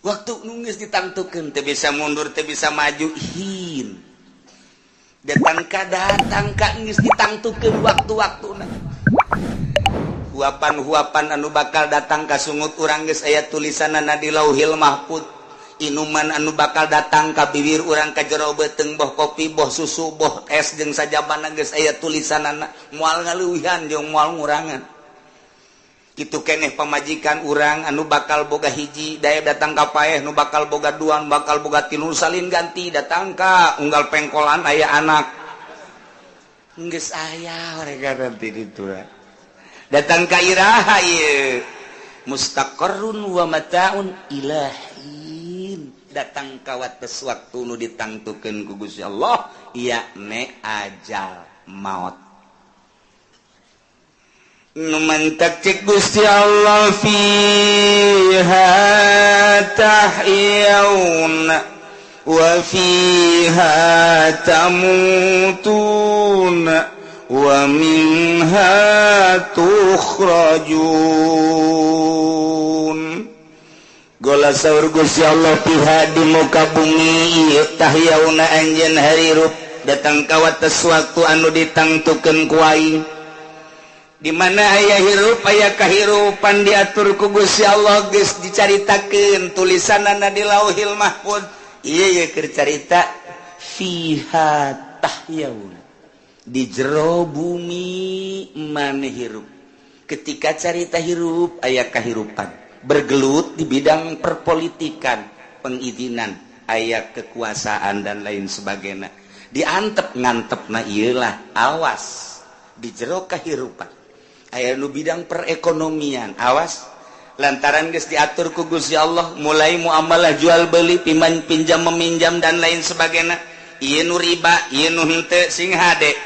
Waktu nu geus ditangtukeun teu bisa mundur, teu bisa maju. Hin datang ka, datang ka geus ditangtukeun waktu-waktuna. Huapan-huapan anu bakal datang ka sungut urang geus aya tulisanana di Lauhil Mahfud. Inuman anu bakal datang ka bibir urang, ka jero beuteung, boh kopi, boh susu, boh es jeung sajabana, geus aya tulisanana, moal ngaleuwihan jeung moal ngurangan. Kitu keneh pamajikan urang anu bakal boga hiji daya, datang ka paeh nu bakal boga dua, nu bakal boga tilu, salin ganti, datang ka unggal pengkolan aya anak, geus aya mereka nanti itu. Datang ka iraha ieu? Mustaqarrun wa mata'un ilahin. Datang ka wates waktu nu ditangtukeun ku Gusti Allah, yakni ajal maut. Nu mantak cek Gusti Allah, fiha tahyauna wa fiha tamutuna wa minha tukhrajun. Gola saur Gusti Allah, fiha di muka bumi ieu, tahyauna anjeun harirup, datang ka wates waktu anu ditangtukeun ku aing. Di mana aya hirup, aya kahirupan diatur ku Gusti Allah, geus dicaritakeun tulisanana di Lauhil Mahfud. Ieu ye keur carita fiha tahyauna, di jero bumi maneh hirup. Ketika carita hirup, aya kahirupan bergelut di bidang perpolitikan, pengizinan, aya kekuasaan dan lain sebagainya, diantep ngantep. Na iyalah, awas di jero kehirupan aya nu bidang perekonomian, awas, lantaran geus diatur ku Gusti Allah mulai muamalah jual beli, piman pinjam meminjam dan lain sebagainya, ieu nu riba, ieu nu henteu, sing hade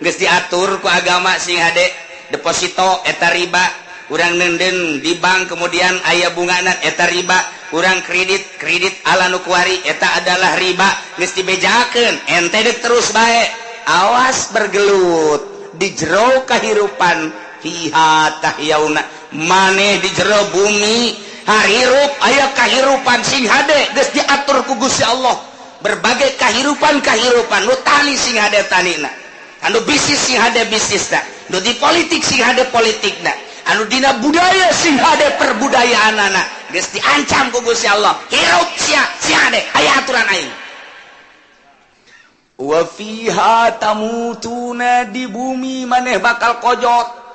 geus diatur ku agama. Sing hade, deposito eta riba, urang nenden di bank kemudian aya bungana, eta riba. Urang kredit, kredit ala nu kuari, eta adalah riba. Geus dibejakeun, ente dek terus bae, awas bergelut di jero kehidupan. Fiha tahyauna, maneh di jero bumi harirup, aya kahirupan. Sing hade, geus diatur ku Gusti Allah berbagai kehidupan kehidupan. Nu tani sing hade tanina, anu bisnis sing hade bisnisna, nu di politik sing hade politikna, anu dina budaya sing hade perbudayaanana. Geus diancam ku Gusti Allah, hirup sia sing hade, aya aturan aing. Wa fiha tamutuna, di bumi maneh bakal kojot,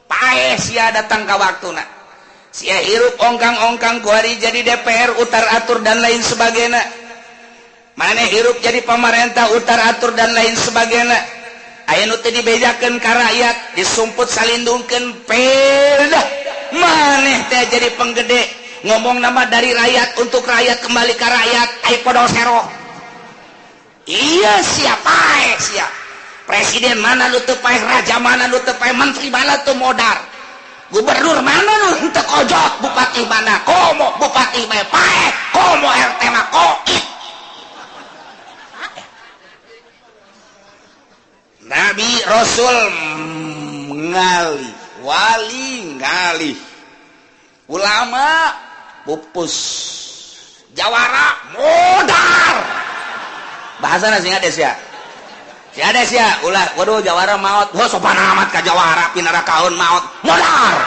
paeh sia. Datang ka waktuna sia hirup ongkang-ongkang kuari jadi DPR, utar atur dan lain sebagainya. Maneh hirup jadi pemerintah, utar atur dan lain sebagainya. Aya nu teu dibejakeun ka rakyat, disumput salindungkeun. Pedah maneh teh jadi penggede, ngomong nama dari rakyat untuk rakyat, kembali ke rakyat, ai podol sero. Iya, siapa siap presiden mana nu teu paeh, raja mana nu teu paeh, menteri mana tuh modar, gubernur mana nu teu kojot, bupati mana, komo bupati mah paeh, komo RT mah koit. Nabi Rasul ngalih, wali ngalih, ulama pupus, jawara modar. Bahasa sing ada sia, si ada sia ulah. Waduh, jawara maut. Oh, sopan amat ka jawara, pinara kaun maut modar.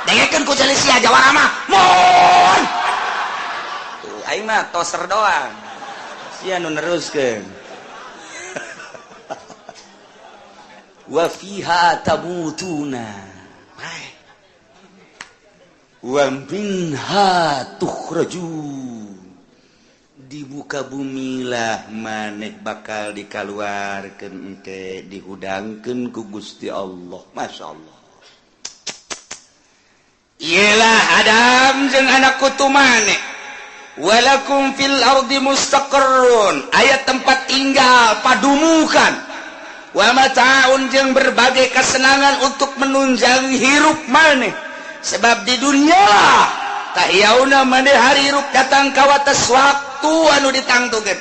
Dengekeun ku ceuli sia, jawara mah mon. Tuh, aing mah toser doang, sia nu neruskeun. Wa fiha tamutuna wa minha tukhrajun, di muka bumilah maneh bakal dikaluarkeun engke, dihudangkeun ku Gusti Allah. Masya Allah. Iyalah Adam jeung anak kutu maneh, walakum fil ardi mustaqarrun, aya tempat tinggal, padumukan, wa mata'un jeung berbagai kesenangan untuk menunjang hirup maneh. Sebab di dunia tahyauna, maneh hirup, datang ka wates waktu anu ditangtukeun.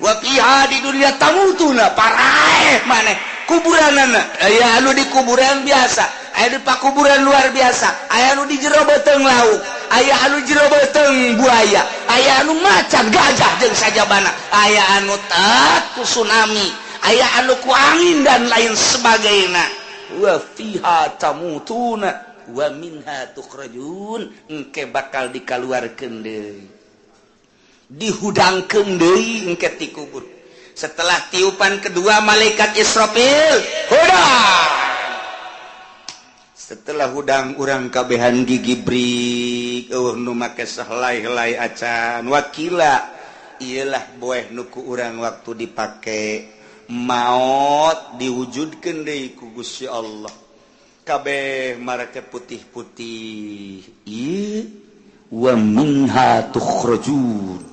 Wa fiha, di dunia, tamutuna, paraeh maneh, kuburanana aya anu di kuburan biasa. Aya di pakuburan luar biasa, aya nu di jero beuteung laut, aya anu jero beuteung buaya, aya anu macan, gajah jeung sajabana, aya anu tak ku tsunami, aya anu ku angin dan lain sebagainya. Wa fiha tamutuna wa minha tukhrajun. Engke bakal dikaluarkeun deui, dihudangkeun deui engke ti kubur. Setelah tiupan kedua malaikat Israfil, hudang. Setelah hudang urang kabehan gigi brik, eueuh nu make sahelai-helai acan. Wakila iyalah boeh nu ku urang waktu dipake maot diwujudkeun deui ku Gusti Allah. Kabeh marake putih-putih. Ieu wa minha tukhrajun.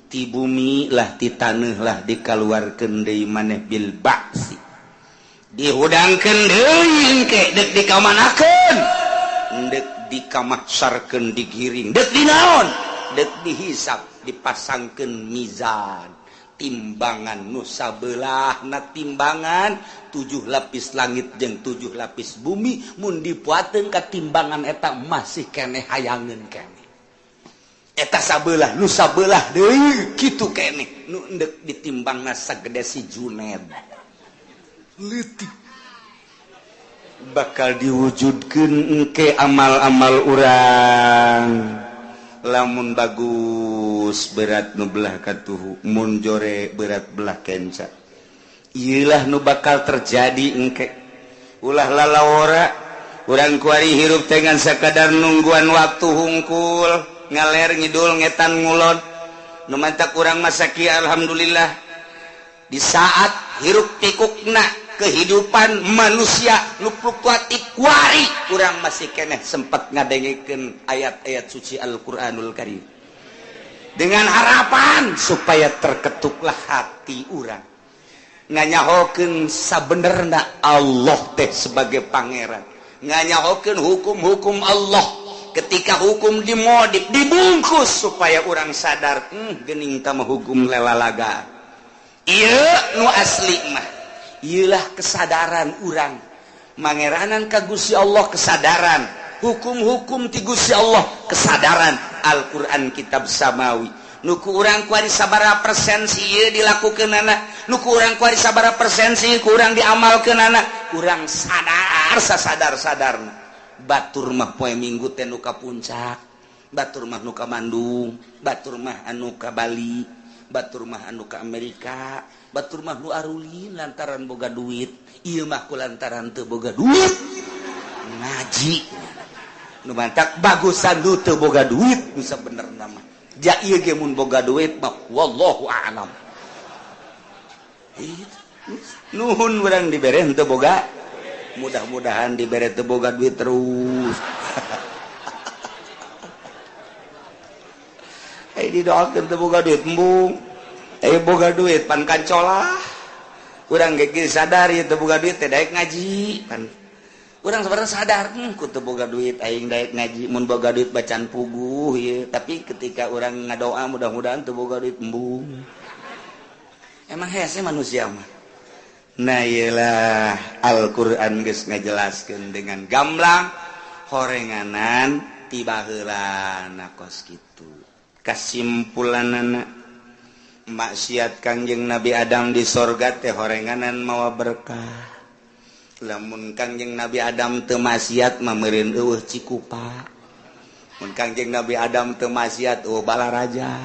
Ti bumi lah, ti taneuh lah dikaluarkeun deui maneh bil ba'si. Dihudangkeun deui engke deuk dikamanakeun, deuk dikamahsarkeun, digiring, deuk dinaon, deuk dihisap, dipasangkeun mizan, timbangan nu sabelahna timbangan 7 lapis langit jeung 7 lapis bumi. Mun dipuateun ka timbangan eta masih keneh hayangeun keneh eta sabelah nu sabelah deui kitu keneh nu endek ditimbangna sagede si Juned leutik. Bakal diwujudkeun engke amal-amal urang. Lamun bagus berat nu belah katuhu, mun jore berat belah kenca. Ieulah nu bakal terjadi engke. Ulah lalawora urang kuari hirup teh ngan sakadar nungguan waktu hungkul, ngaler ngidul ngetan ngulon. Nu mantak urang masaki alhamdulillah di saat hiruk pikukna kehidupan manusia nu fluktuatif kuari, urang masih keneh sempat ngadengekeun ayat-ayat suci Al-Qur'anul Karim dengan harapan supaya terketuklah hati urang nganyahokeun sabenerna Allah teh sebagai pangeran, nganyahokeun hukum-hukum Allah. Ketika hukum dimodif, dibungkus supaya orang sadar, gening tama hukum lelalaga ieu nu asli mah. Iyalah kesadaran urang mangeranan ka Gusti Allah, kesadaran hukum-hukum ti Gusti Allah, kesadaran Al-Qur'an kitab samawi. Nu ku urang kuari sabaraha persen sih ieu dilakukeunana, nu ku urang kuari sabaraha persen sih ku urang diamalkeunana, urang sadar sasadar-sadarna. Batur mah poe Minggu teh nu ka Puncak, batur mah nu ka Bandung, batur mah anu ka Bali, batur mah anu ka Amerika, batur mah nu arulin lantaran boga duit. Ieu mah ku lantaran teu boga duit ngaji. Nu mantak bagusan nu teu boga duit nu sabenerna mah. Ja ieu ge mun boga duit mah wallahu a'lam. Nuhun urang dibere henteu boga, mudah-mudahan dibere teu boga duit terus. Didoakeun teu boga duit embung, boga duit pan kancolah. Urang ge sadar ieu teu boga duit teh daek ngaji pan. Urang sebenarnya sadar, ku teu boga duit aing daek ngaji, mun boga duit bacan puguh ieu. Tapi ketika urang ngadoa mudah-mudahan teu boga duit embung. Emang hese manusia mah. Nah iyalah Al-Qur'an geus ngajelaskeun dengan gamblang horenganan ti baheulana kos kitu. Kasimpulanana maksiat Kangjeng Nabi Adam di sorga teh horenganan mawa berkah. Lamun Kangjeng Nabi Adam teu maksiat mah meureun eueuh Cikupa. Mun Kangjeng Nabi Adam teu maksiat eueuh Balaraja.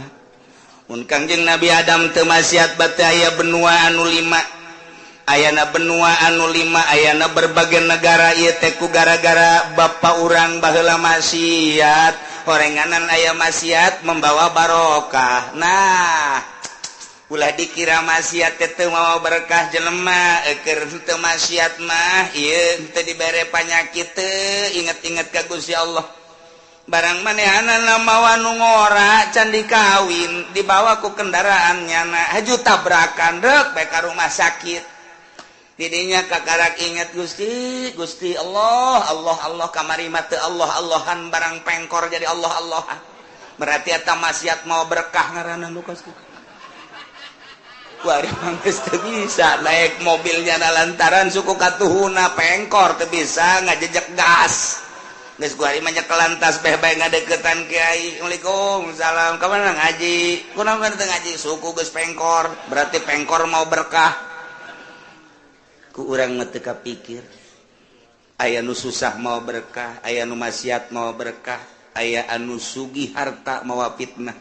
Mun Kangjeng Nabi Adam teu maksiat bate aya benua anu 5. Ayana benua anu 5, ayana berbagai negara ieu teh ku gara-gara bapa urang baheula maksiat. Horenganan aya maksiat membawa barokah. Nah, ulah dikira maksiat teh teu mawa berkah jelema, keur teu maksiat mah ieu teu dibere panyakit teu inget-inget ka Gusti Allah. Barang manehanana mawa nu ngora can dikawin, dibawa ku kendaraan nyana, haju tabrakan reuk bae ka rumah sakit. Didinya kakarak ingat Gusti, Gusti Allah, Allah, Allah kamari mah teu Allah Allahan barang pengkor jadi Allah Allahan. Berarti eta maksiat mau berkah ngaranna nu kos kitu. Kuari mah geus teu bisa naik mobilnya na lantaran suku katuhuna pengkor, teu bisa ngajejek gas. Geus kuari mah nyekelan tasbeh bae, ngadeukeutan kiai. "Waalaikumsalam, ka mana?" "Ngaji." "Kunaon teu ngaji?" "Suku geus pengkor." Berarti pengkor mau berkah. Ku urang mah teu kapikir. Aya nu susah mau berkah, aya nu maksiat mau berkah, aya anu sugih harta mawa fitnah.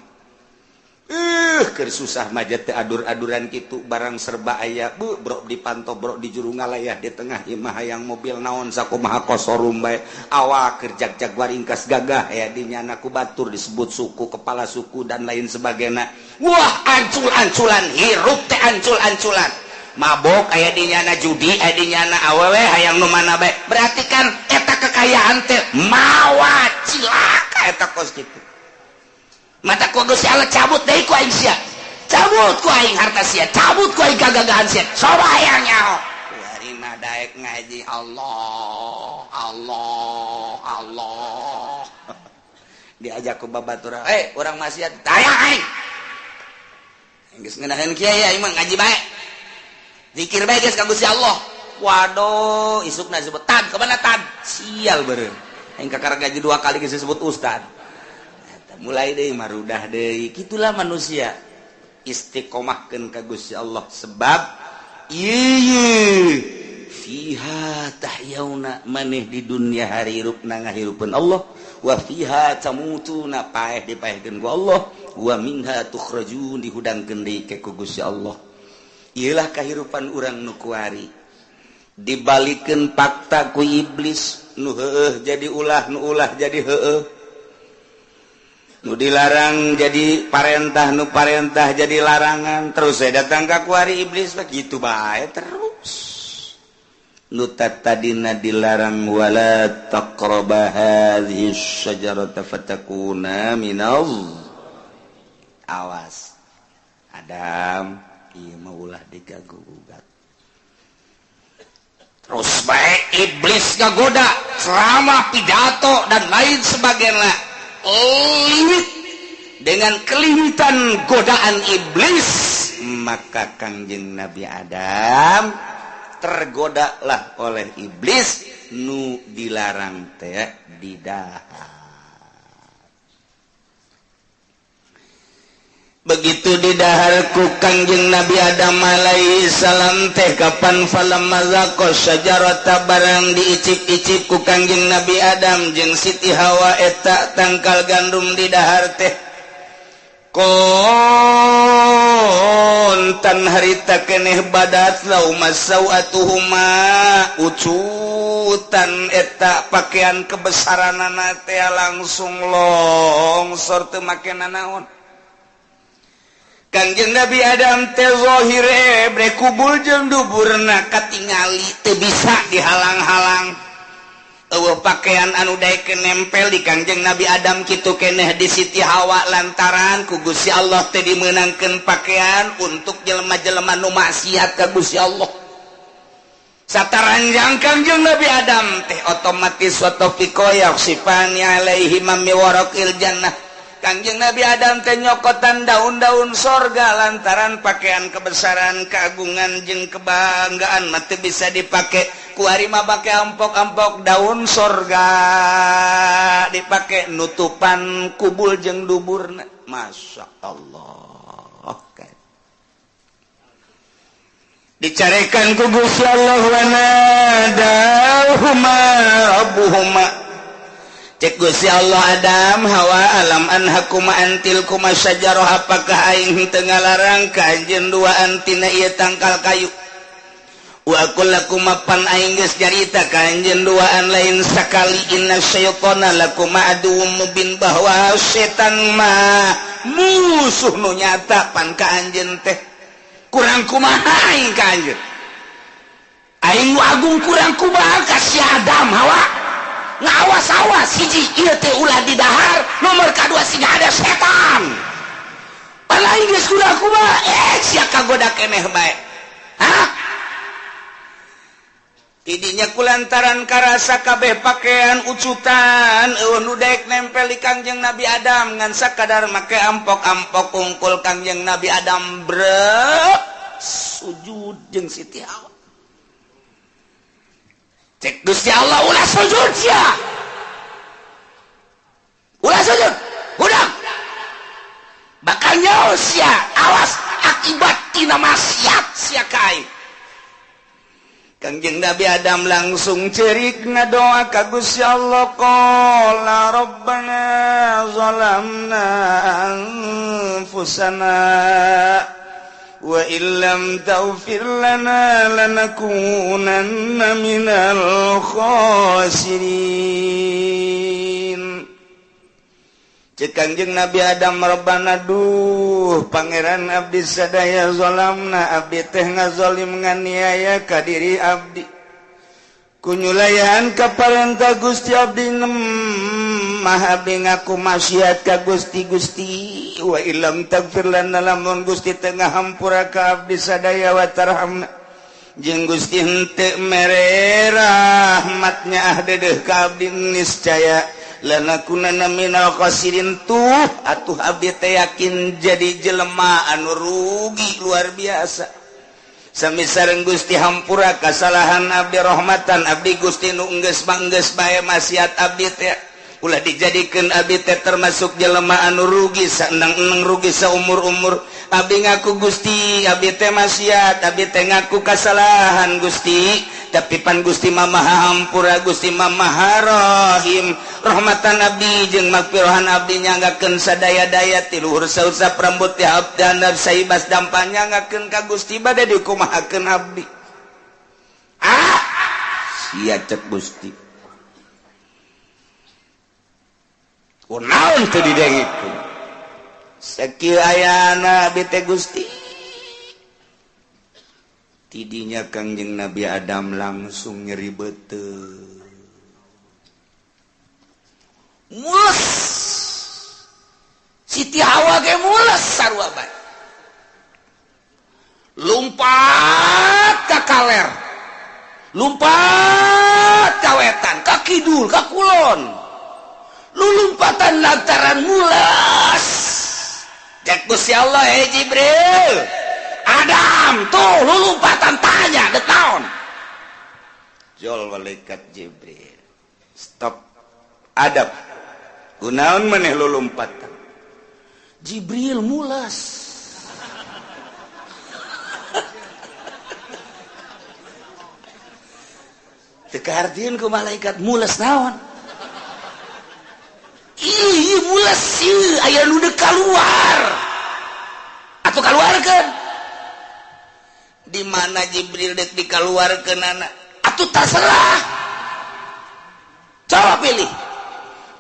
Keur susah mah teh adur-aduran kitu, barang serba aya bu, bro di panto, bro di juru ngalayah di tengah imah, hayang mobil naon sakumaha kosorum bae, awak keur jag-jag waringkas gagah ya dinyana ku batur disebut suku, kepala suku, dan lain sebagainya. Wah, ancul-anculan hirup teh, ancul-anculan, mabok aya dinyana, judi aya dinyana, awewe hayang nu mana bae. Berarti kan eta kekayaan teh mawa cilaka. Eta kos kitu mata ku Gusti Allah cabut deui ku aing sia, cabut ku aing harta sia, cabut ku aing kagagahan sia. Coba hayang nyaho. Kuari mah daek ngaji, Allah Allah Allah, diajak ku babaturan, "Eh, urang maksiat." "Taya aing geus ngeunaheun kiai, aing mah ngaji bae, zikir bae geus ka Gusti Allah." Waduh, isukna disebut, "Tad, kemana tad?" Sial beureum aing, kakara gaji dua kali geus disebut ustad. Mulai deh marudah deh. Gitulah manusia, istiqomahkan ka Gusti Allah, sebab ieu fiha tahyauna, maneh di dunia hirup na ngahirupeun Allah, wa fiha tamutuna, paeh dipaehkeun ku Allah, wa minha tukhrajun, dihudangkeun deui ke ku Gusti Allah. Ieulah kahirupan urang nu kuari. Dibalikeun fakta ku iblis, nu heueuh jadi ulah, nu ulah jadi heueuh, nu dilarang jadi parentah, nu parentah jadi larangan. Terus saya datang ke kuari iblis begitu baik terus. Nu tadina dilarang, wala taqraba hadhihi syajarata fatakuna minal, awas Adam, ieu mah ulah diganggu gugat. Terus baik iblis ngagoda selama pidato dan lain sebagainya. Limit dengan kelimitan godaan iblis, maka Kangjeng Nabi Adam tergodalah oleh iblis, nu dilarang teh didahar. Begitu didahar ku Kangjeng Nabi Adam alaihi salam teh, kapan falamma zaqa syajarata, barang diicip-icip ku Kangjeng Nabi Adam jeung Siti Hawa eta tangkal gandum didahar teh, kontan harita keneh badat lahuma sawatuhuma, ucutan eta pakaian kebesaranana teh langsung longsor, teu make nanaon. Kangjeng Nabi Adam teh zahire bre kubul jeung duburna katingali, teu bisa dihalang-halang. Eueuh pakaian anu daek nempel di Kangjeng Nabi Adam, kitu keneh di Siti Hawa, lantaran ku Gusti Allah teh dimeunangkeun pakaian untuk jelema-jelema nu maksiat ka Gusti Allah. Sataranjang Kangjeng Nabi Adam teh otomatis wa thafiqa yakhsifani alaihi min waraqil jannah. Kangjeng Nabi Adam teh nyokotan daun-daun sorga, lantaran pakaian kebesaran, keagungan jeung kebanggaan mah teu bisa dipake. Kuari mah pake ampok-ampok daun sorga, dipake nutupan kubul jeung duburna. Masya Allah kan. Dicarekan ku Gusti Allah, wa nadahuma rabbuhuma, cek Gusti Allah, "Adam, Hawa, alam anhakuma an tilkuma syajarah, apakah aing teu ngalarang ka anjeun duaan tina ieu tangkal kayu? Wa aqul lakuma, pan aing geus nyarita ka anjeun duaan lain sakali, inna syaitana lakuma aduwwum mubin, bahwa setan mah musuh nu nyata pan ka anjeun teh. Kurang kumaha aing ka anjeun? Aing nu agung kurang kumaha ka si Adam, Hawa? Ngawas-awas, hiji ieu teh ulah didahar, nomor kadua sing ada setan. Pan aing geus kurang kumaha, eh sia kagoda keneh bae, hah?" Tidinya kulantaran karasa kabeh pakaian ucutan, eueuh nu daek nempel di Kangjeng Nabi Adam, ngan sakadar make ampok-ampok kungkul. Kangjeng Nabi Adam brek. Sujud jeung Siti Hawa. Cek Gusti Allah, ulah sujud sia, ulah sujud, udah bakal nyaho sia, awas akibat tina maksiat sia ka aing. Kangjeng Nabi Adam langsung cerik ngadoa ka Gusti Allah, qala rabbana zalamna anfusana wa illam taghfir lana lanakunanna minal khasirin. Cek Kangjeng Nabi Adam, rabbana duh pangeran abdi sadaya, zalamna abdi teh ngazolim nganiaya ka diri abdi ku nyulayan ka parentah Gusti. Abdi mah abdi ngaku maksiat ka Gusti. Gusti, wa illam taghfir lana, lamun Gusti teu ngahampura ka abdi sadaya, wa tarhamna, jeung Gusti henteu mere rahmatnya ah dedeh ka abdi, niscaya lanakunanna minal khasirin. Tuh atuh abdi teh yakin jadi jelema anu rugi luar biasa. Sami sareng Gusti hampura kasalahan abdi, rahmatan abdi Gusti. Nu enggeus mah enggeus bae maksiat abdi teh, ulah dijadikeun abdi teh termasuk jelema anu rugi saenang-enang, rugi saumur-umur. Abdi ngaku Gusti, abdi teh maksiat, abdi teh ngaku kasalahan Gusti, tapi pan Gusti mah Maha Hampura, Gusti mah Maha Rahim. Rahmatan abdi jeung magfirohan abdi, nyanggakeun sadaya-daya ti luhur sausap rambut ti handap saibas dampa, nyanggakeun ka Gusti. Bade dikumahakeun abdi? Ah sia, cek Gusti, kunaon teu didengikeun sakieu ayana abdi teh Gusti? Tidinya Kangjeng Nabi Adam langsung nyeri beuteung, mules. Siti Hawa ge mules sarua bae, lumpat ka kaler, lumpat ka wetan, ka kidul, ka kulon, lulumpatan lantaran mules. Cek Gusti Allah, "Hei Jibril, Adam tuh lulumpatan, tanya dek naon?" Jol malaikat Jibril, "Stop, Adam, kunaon maneh lulumpatan?" "Jibril, mulas." Teu kahartieun ku malaikat, mules naon? Ih, mules ieu aya nu deuk kaluar atuh, kaluarkeun. Di mana Jibril dek dikaluarkeun anak? Atuh terserah, coba pilih,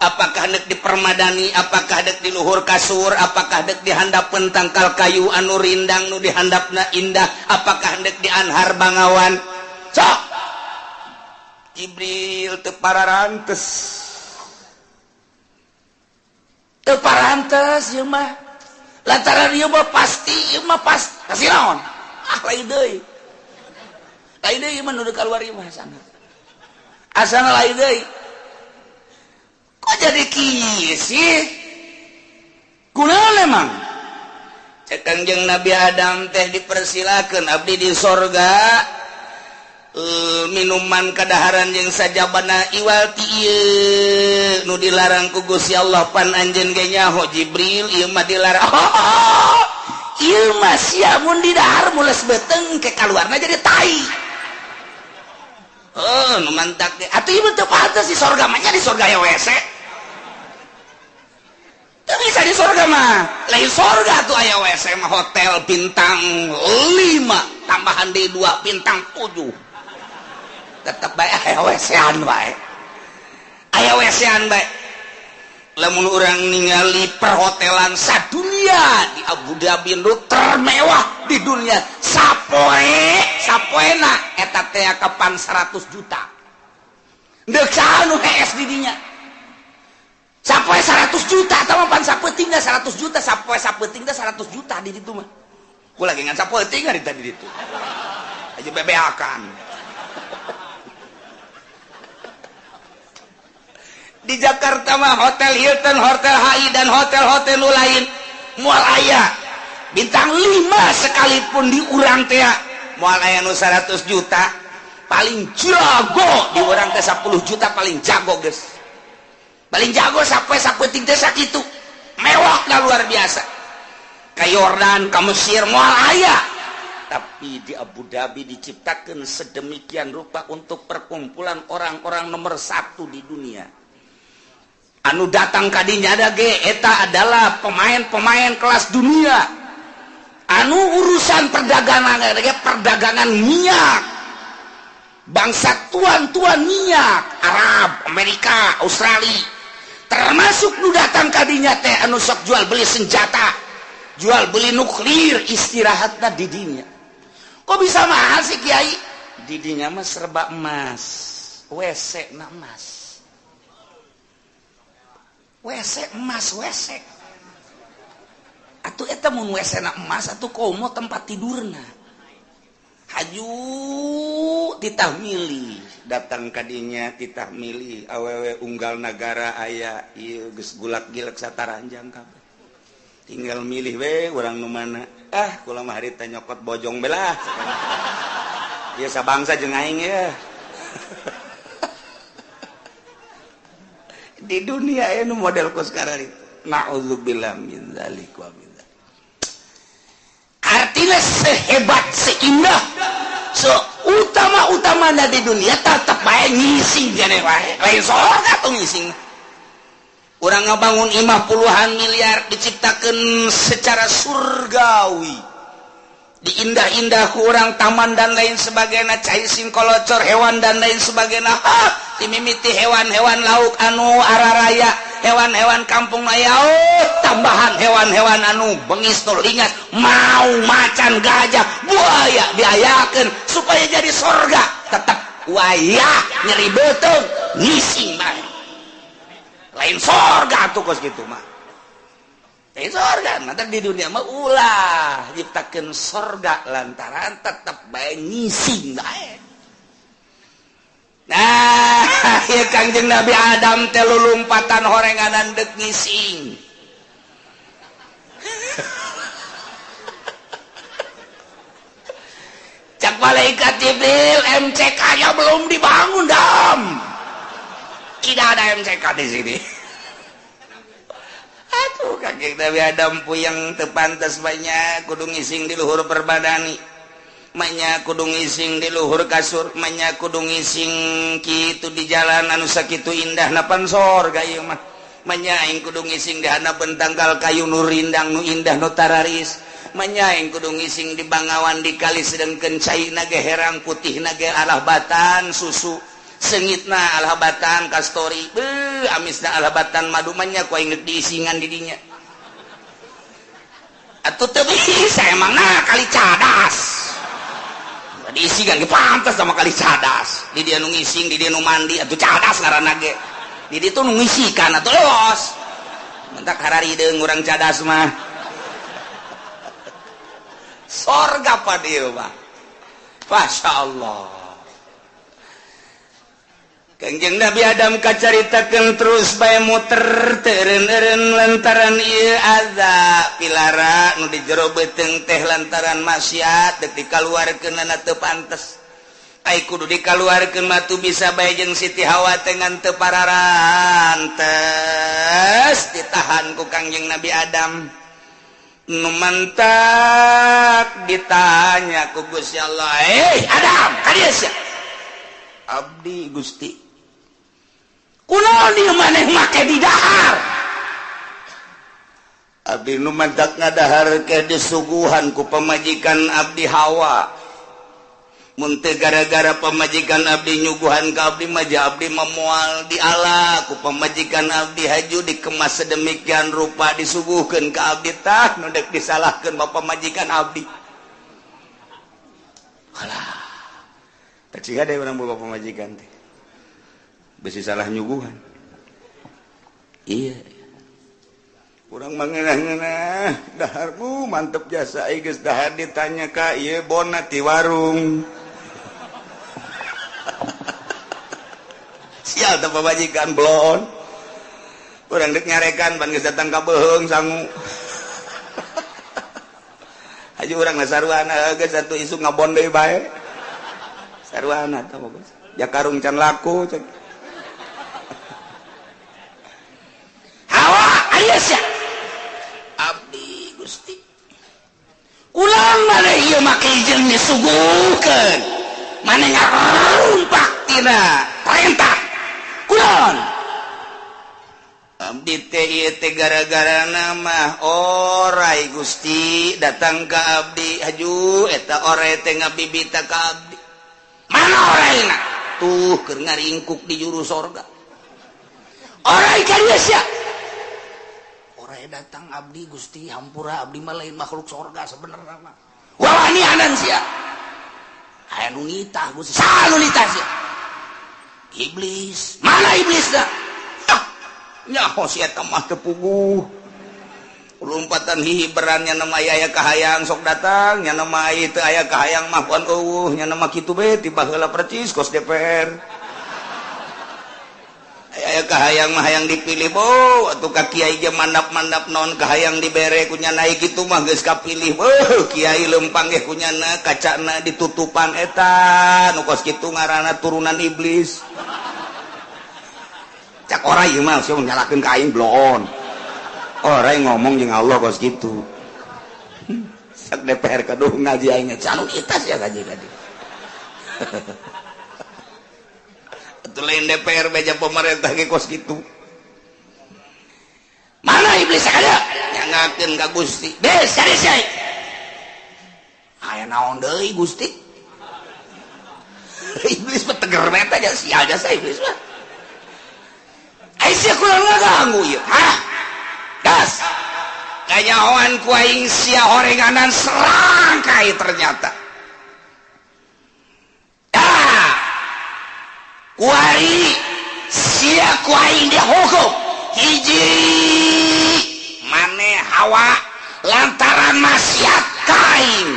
apakah dek di permadani, apakah dek di luhur kasur, apakah dek di handapeun tangkal kayu anu rindang nu dihandapna indah, apakah dek di anhar bangawan, sok. Jibril teu pararantes, teu parantes ieu mah, lantaran ieu mah pasti, ieu mah pasti pasti naon. Ah, lain deui, lain deui ieu mah nu keluar ieu mah asana, asana lain deui. Kok jadi kieu sih? Kunaon emang? Cek Kangjeng Nabi Adam teh, dipersilakan abdi di sorga, minuman kadaharan jeung sajabana iwal ti ieu nu dilarang ku Gusti Allah. Pan anjeun ge nyaho Jibril, ieu mah dilarang. Oh, ieu mah sia mun didahar mules beuteung ke kaluarna jadi tai. Oh, nu mantak teh atuh ieu teu pantes di sorga mah nya, di sorga ya WC. Teu bisa di sorga mah. Lain sorga tuh aya WC mah, hotel bintang 5 tambahan di 2 bintang 7. Tetep bae aya WC-an bae. Aya WC-an bae. Lamun urang ningali perhotelan sadunia di Abu Dhabi nu termewah di dunia, sapoe sapoena eta teh kapan 100 juta. Deuk saha nu hees di dinya? Sapoe 100 juta atau pan sapeuting 100 juta, sapoe sapeuting 100 juta di ditu mah. Ku lagi ngan sapeuting hari tadi ditu. Aja bebeakan. Di Jakarta mah Hotel Hilton, Hotel HI dan hotel-hotel nu lain moal aya bintang 5 sekalipun di urang teh. Moal aya nu 100 juta. Paling jago di urang teh 10 juta paling jago geus. Paling jago sampai sapenting teh sakitu. Mewah lah luar biasa. Ka Yordan, ka Mesir moal aya. Tapi di Abu Dhabi diciptakan sedemikian rupa untuk perkumpulan orang-orang nomor satu di dunia. Anu datang kadinya ada ge eta adalah pemain-pemain kelas dunia. Anu urusan perdagangan ge perdagangan minyak. Bangsa tuan-tuan minyak Arab, Amerika, Australia. Termasuk nu datang kadinya teh anu sok jual beli senjata, jual beli nuklir, istirahatna di dinya. Kok bisa mahal sih Kiai? Di dinya mah serba emas, WC na emas. WC emas, WC. Atuh eta mun WC na emas atuh komo tempat tidurna. Haju titah milih, datang kadinya titah milih awewe unggal nagara aya ieu geus gulak-gilek sataranjang kabeh. Tinggal milih we urang nu mana. Ah, kula mah harita nyokot bojong belah. Ieu sabangsa jeung aing ya. Di dunia ini model ku sekarang itu. Na'udzubillah min dzalik wa min dzalik. Artinya sehebat, seindah, seutama-utamana di dunia tetep bae ngising jane wae. Lain sorga tuh ngising. Urang ngabangun imah puluhan miliar diciptakan secara surgawi. Diindah-indah ku urang taman dan lain sebagainya, cai singkolocor hewan dan lain sebagainya. Ha, dimimiti hewan-hewan lauk anu araraya, hewan-hewan kampung aya, oh, tambahan hewan-hewan anu bengis nu lingas, mau macan, gajah, buaya diayakeun supaya jadi sorga. Tetep wayah nyeri beuteung ngising bae. Lain sorga tuh kos gitu mah. Lain sorga, nanti di dunia mah ulah nyiptakeun sorga lantaran tetep bae ngising bae. Nah, ya Kangjeng Nabi Adam teh lulumpatan horenganan deuk ngising. Cak malaikat Jibril, MCK-nya belum dibangun, Dam. Tidak ada MCK di sini. Aduh, kakek Nabi Adam puyeng teu pantes banyak kudu ngising di luhur perbadani. Manya kudu ngising di luhur kasur, manya kudu ngising kitu di jalan anu sakitu indah napan sorga ieu mah. Manya aing kudu ngising di handapeun tangkal kayu nu rindang nu indah nu tararis. Manya aing kudu ngising di bangawan di kali sedengkeun caina ge herang putihna ge alah batan susu. Sengitna alah batan kastori, beuh amisna alah batan madu manya ku aing diisingan di dinya. Atuh teu bisa emangna kali cadas. Diisingan ge pantes sama kali cadas. Di dia nu ngising, di dia nu mandi, atuh cadas ngaranna ge. Di ditu nu ngisikan atuh los. Mentak hararideung urang cadas mah. Sorga pa dieu mah. Masya Allah. Kangjeng Nabi Adam kacaritakeun terus bae muter teureun-eureun lantaran ieu azab pilara nu di jero beuteung teh lantaran maksiat deuk dikaluarkeunana teu pantes. Ai kudu dikaluarkeun mah tu bisa bae jeung Siti Hawa teh ngan teu pararantes ditahan ku Kangjeng Nabi Adam. Nu mantak ditanya ku Gusti Allah, "Eh Adam, ka dieu sia?" Abdi Gusti. Kunaon ieu maneh make di dahar? Abdi nu mantak ngadahar ke disuguhan ku pamajikan abdi Hawa. Mun teu gara-gara pamajikan abdi nyuguhan ka abdi mah abdi memual di ala ku pamajikan abdi haju dikemas sedemikian rupa disuguhkeun ka abdi tah nu deuk disalahkeun ba pamajikan abdi. Alah. Tah ciga deui urang boga pamajikan teh. Besi salah nyuguhan. Iya. Urang mah ngeunah-ngeunah daharmu mantep jasa ai geus dahar ditanya ka ieu bona ti warung. Sial teh pamajikan blon. Urang deuk nyarekan pan geus datang ka beuheung sangu. Haji urang na sarwana geus atuh isuk ngabon deui bae. Sarwana tah bagus. Ja karung can laku cek. Hawa aya sia. Abdi Gusti. Ulang maneh ieu make jeung disuguhkeun. Maneh ngarumpak tina perintah. Kulon. Abdi teh ieu teh gara-gara nama orai Gusti datang ka abdi haju eta orai teh ngabibita ka abdi. Mana oraina? Tuh keur ngaringkuk di juru sorga. Orai ka dieu sia. Orai datang abdi Gusti hampura abdi mah lain makhluk sorga sebenarnya mah. Wawanianan sia. Aya nu nitah Gusti, saha nu nitah sia? Iblis. Mana iblisna? Nyaho si eta mah teu puguh. Lompatan hihiberan nya nama aya kahayang sok datang, nya nama teu aya kahayang mah pon eueuh, nya nama kitu bae ti baheula percis kos DPR. Aya kahayang mah hayang dipilih bo, atuh ka kiai ge mandap-mandap naon kahayang dibere ku nya naik kitu mah geus kapilih. Beuh, kiai lempang ge ku nyana kacana ditutupan eta nu kos kitu ngaranna turunan iblis. Cak orai ieu mah sia nyalakeun ka aing bloon. Orai ngomong jeung Allah kos kitu. Sak DPR kaduh ngaji aing canu kita sia ngaji tadi. Atuh lain DPR beja pemerintah ge kos kitu. Mana iblis ada? Nyangakeun ka Gusti. Bes cari sia. Aya naon deui Gusti? Iblis mah teger bae teh sia jasa iblis mah. Aisyah kurang ngaganggu ieu. Hah? Gas. Kanyahoan ku aing sia horenganan serangkai ternyata. Ah. Kuari sia ku aing dihukum. Hiji maneh Hawa lantaran maksiat ka aing.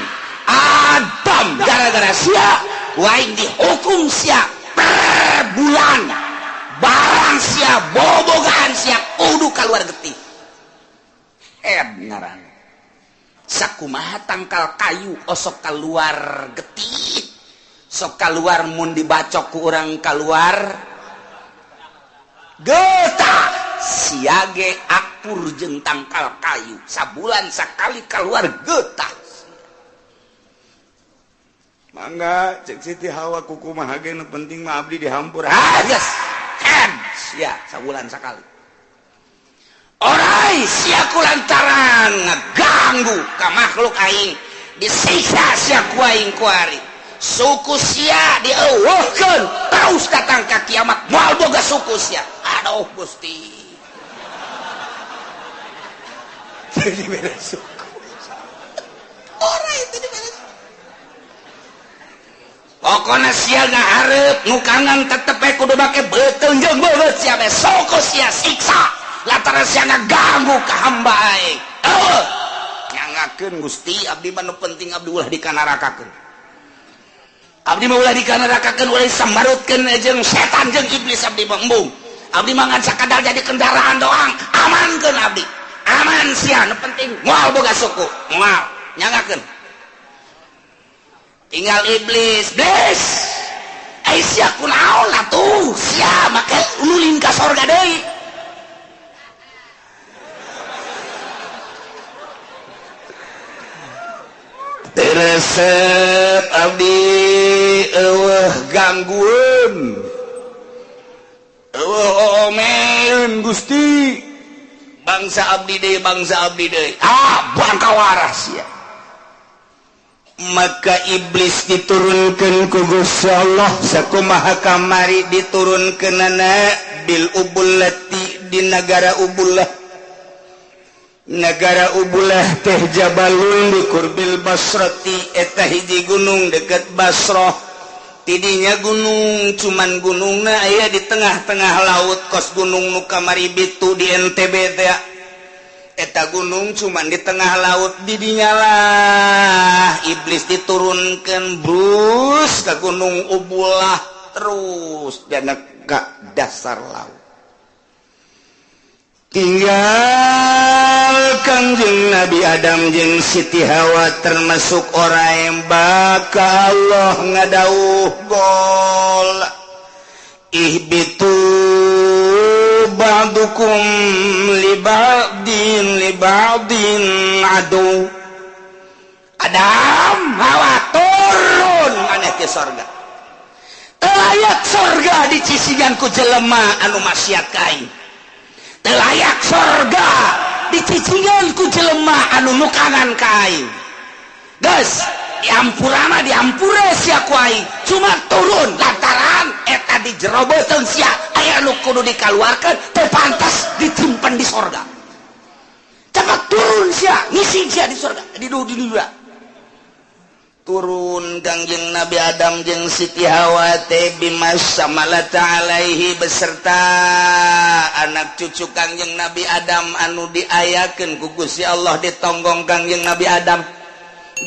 Adam gara-gara sia ku aing dihukum sia per bulan. Barang sia bobogaan sia kudu keluar getih. Ngaran. Sakumaha tangkal kayu osok keluar getih. Sok keluar mun dibacok ku urang keluar getah. Siage akur jeung tangkal kayu sabulan sakali keluar getah. Mangga cek Siti Hawa kukumaha ge nu penting mah abdi dihampur. Ah geus. Sia sabulan sakali. Orai sia ku lantaran ngaganggu ka makhluk aing disiksa sia ku aing kuari. Suku sia dieuweuhkeun terus datang ka kiamat moal boga suku sia. Aduh Gusti. Jadi beres suku. Orai itu diberes. Pokona sia ngahareup nu kangen tetep we kudu make beuteung jeung beungeut sia bae suku sia siksa lantaran sia ngaganggu ka hamba aing. Eueuh nyangakeun Gusti abdi mah nu penting abdi ulah dikanarakakeun. Abdi mah ulah dikanarakakeun ulah disambarutkeun jeung setan jeung iblis abdi mah embung. Abdi mah ngan sakadar jadi kendaraan doang amankeun abdi. Aman sia nu penting moal boga suku moal nyangakeun. Tinggal iblis, iblis. Ai sia kunaon atuh? Sia make ulin ka sorga deui. Teu resep abdi eueuh ganggueun. Eueuh oomeun Gusti. Bangsa abdi deui, bangsa abdi deui. Ah, bangka waras sia. Maka iblis diturunkan ku Gusti Allah sakumaha kamari diturunkeunana bil ubullati di nagara Ubullah. Nagara Ubullah teh jabalun di kurbil Basrati eta hiji gunung deket Basrah. Tidinya gunung cuman gunungna aya di tengah-tengah laut kos gunung nu kamari bitu di NTB teh. Eta gunung cuman di tengah laut didinya lah iblis diturunkan brus ke gunung Ubullah terus dana ka dasar laut. Tinggal Kangjeng Nabi Adam jeung Siti Hawa termasuk orang yang bakal Allah ngadauh gol ihbitu ba'dukum li ba'din adu. Adam Hawa turun maneh ke sorga. Teu layak sorga dicicigan ku jelema anu maksiat ka aing. Teu layak sorga dicicigan ku jelema anu nukangan ka aing. Geus diampurana, diampura sia ku aing, cuma turun lantaran eta di jero beuteung sia aya anu kudu dikaluarkeun, teu pantas disimpen di sorga. Cepat turun sia, ngisi sia di sorga, di dunia. Turun Kangjeng Nabi Adam jeung Siti Hawa teh bimas samalata alaihi, beserta anak cucu Kangjeng Nabi Adam anu diayakeun ku Gusti Allah ditonggong Kangjeng Nabi Adam.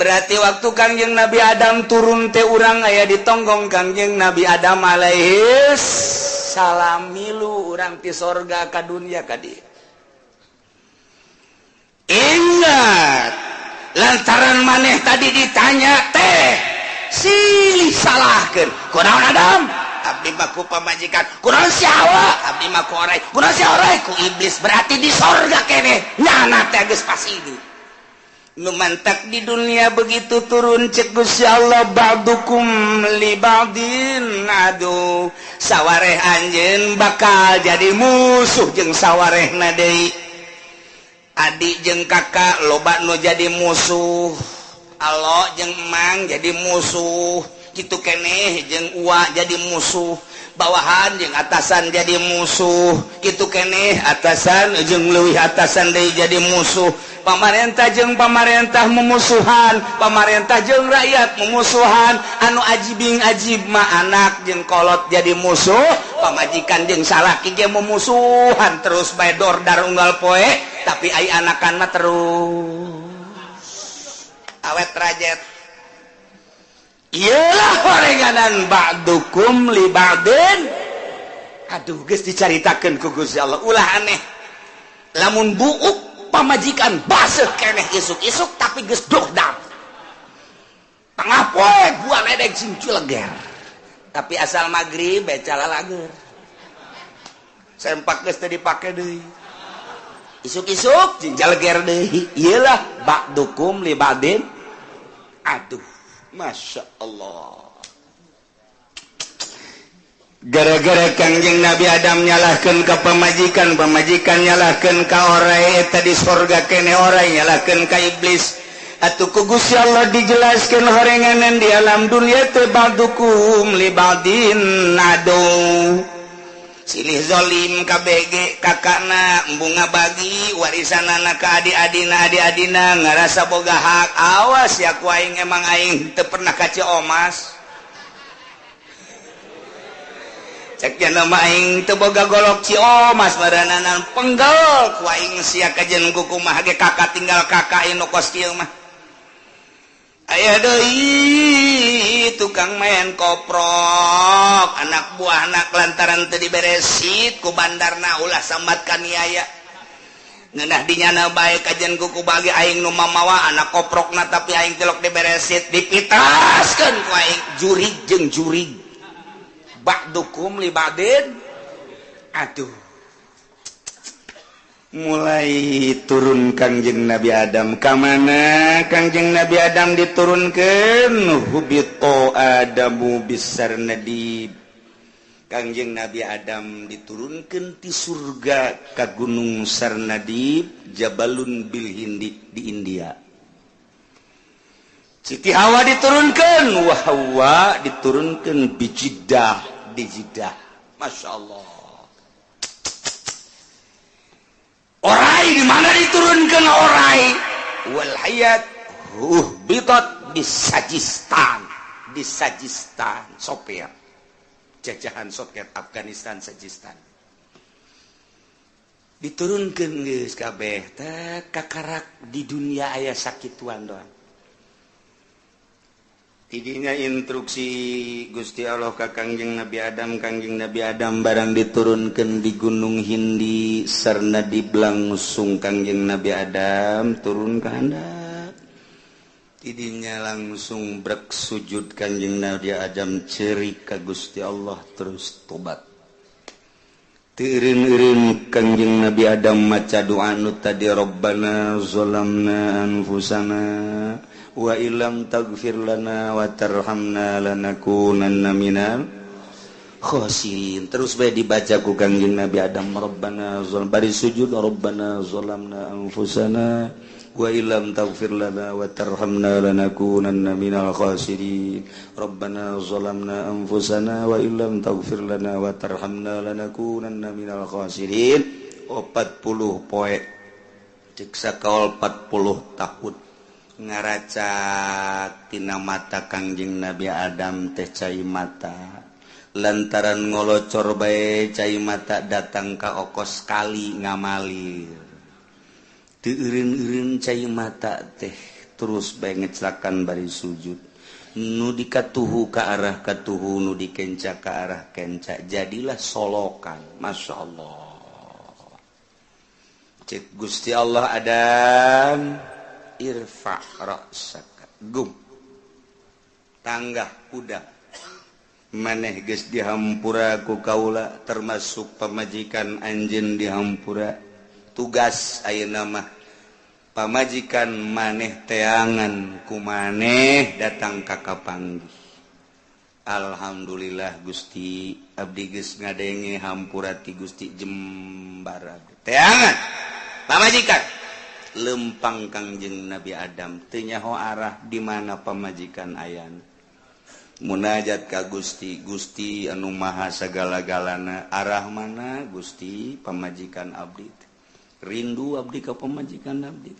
Berarti waktu Kangjeng Nabi Adam turun teh urang aya ditonggong Kangjeng Nabi Adam alaihi salam, milu urang ti sorga ka dunia ka dieu. Ingat, lantaran maneh tadi ditanya teh silih salahkeun, kunaon Adam? Abdi mah ku pamajikan. Kunaon si Hawa? Abdi mah ku orai. Kunaon si orai? Ku iblis. Berarti di sorga keneh nyana teh geus pas ini nu mantak di dunia. Begitu turun, cek Gusti Allah, ba'dukum li ba'din adu, sawareh anjeun bakal jadi musuh jeung sawarehna deui. Adik jeung kakak loba nu jadi musuh, alo jeung emang jadi musuh, gitu keneh jeung ua jadi musuh, bawahan jeung atasan jadi musuh, gitu keneh atasan jeung leuwih atasan deui jadi musuh, pamarentah jeung pamarentah memusuhan, pamarentah jeung rakyat memusuhan. Anu ajibing ajib mah anak jeung kolot jadi musuh, pamajikan jeung salaki ge memusuhan terus bae, dordar unggal poe, tapi ai anakan mah terus awet rajet. Iyalah horenganan ba'dukum li ba'din. Aduh, geus dicaritakeun ku Gusti Allah, ulah aneh lamun buuk pamajikan baseuh keneh isuk-isuk, tapi geus dordar tengah poe gua ledek sing culeger, tapi asal maghrib bae calalager, sempak geus teu dipake deui, isuk-isuk jeung jaleger deui. Iyalah ba'dukum li ba'din. Aduh, Masya Allah, gara-gara Kangjeng Nabi Adam nyalahkan ke pemajikan, pemajikan nyalahkan ke orai, eta di sorga kene orai nyalahkan ka iblis. Atuh ku Gusti Allah dijelaskan horenganan di alam dunia teh ba'dukum li ba'din adu, silih zolim KBG. Kakakna bunga bagi warisan anak ke adik-adina, adik-adina ngerasa boga hak. Awas ya ku aing, emang aing teu pernah ka Ciomas, cek nama aing teu boga golok Ciomas marananan, penggel ku aing sia kajen kumaha ge kakak tinggal kakak nu kos kieu mah. Aya deui tukang main koprok, anak buah anak, lantaran teu diberesit ku bandarna, ulah sambat kaniaya, ngeunah dinyana bae kajen kuku bagi aing nu mamawa anak koprokna, tapi aing tilok diberesit, dipitaskeun ku aing. Jurig jeung jurig, ba'dukum li ba'din. Aduh, mulai turun Kangjeng Nabi Adam ka mana? Kangjeng Nabi Adam diturunkan, hubito Adamu bisarnadib. Kangjeng Nabi Adam diturunkan di surga ke Gunung Sarnadib, Jabalun bil Hindi, di India. Siti Hawa diturunkan, wah, Hawa diturunkan di Jeddah, di Jeddah. Masya Allah. Orai di mana diturunkan orai? Wal hayat bitot di Sajistan, di Sajistan, Soviet, jajahan Soviet, Afghanistan, Sajistan diturunkan. Geus kabeh teh kakarak di dunia aya sakituan doang. Tidinya instruksi Gusti Allah ka Kangjeng Nabi Adam, Kangjeng Nabi Adam barang diturunkan di Gunung Hindi sarna diblangsung Kangjeng Nabi Adam turun ka handap. Tidinya langsung brek sujud Kangjeng Nabi Adam cerik ka Gusti Allah terus tobat. Teu eureun-eureun Kangjeng Nabi Adam maca doa nu tadi Rabbana zalamna anfusana wa illam taghfir lana wa tarhamna lanakunanna minal khasirin. Terus bae dibaca ku Kangjeng Nabi Adam Rabbana zalam bari sujud Rabbana zalamna anfusana wa illam taghfir lana wa tarhamna lanakunanna minal khasirin. Rabbana zalamna anfusana wa illam taghfir lana wa tarhamna lanakunanna minal khasirin. 40 poe cek sakaol 40 tahun ngaracak tina mata Kangjeng Nabi Adam teh cai mata lantaran ngolocor bae cai mata datang ka okos kali ngamalir teu eureun-eureun cai mata teh terus bae ngeclakan bari sujud nu dikatuhu ka arah katuhu nu dikenca ka arah kenca jadilah solokan. Masya Allah cek Gusti Allah Adam irfa ra'saka gum tanggah udah maneh geus dihampura ku kaula termasuk pamajikan anjeun dihampura tugas ayeuna mah pamajikan maneh teangan ku maneh datang ka kapanggih. Alhamdulillah Gusti abdi geus ngadenge hampura ti Gusti jembar abdi teangan pamajikan lempang Kangjeng Nabi Adam teu nyaho arah di mana pamajikan ayana munajat ka Gusti Gusti anu maha sagala-galana arah mana Gusti pamajikan abdi rindu abdi ka pamajikan abdi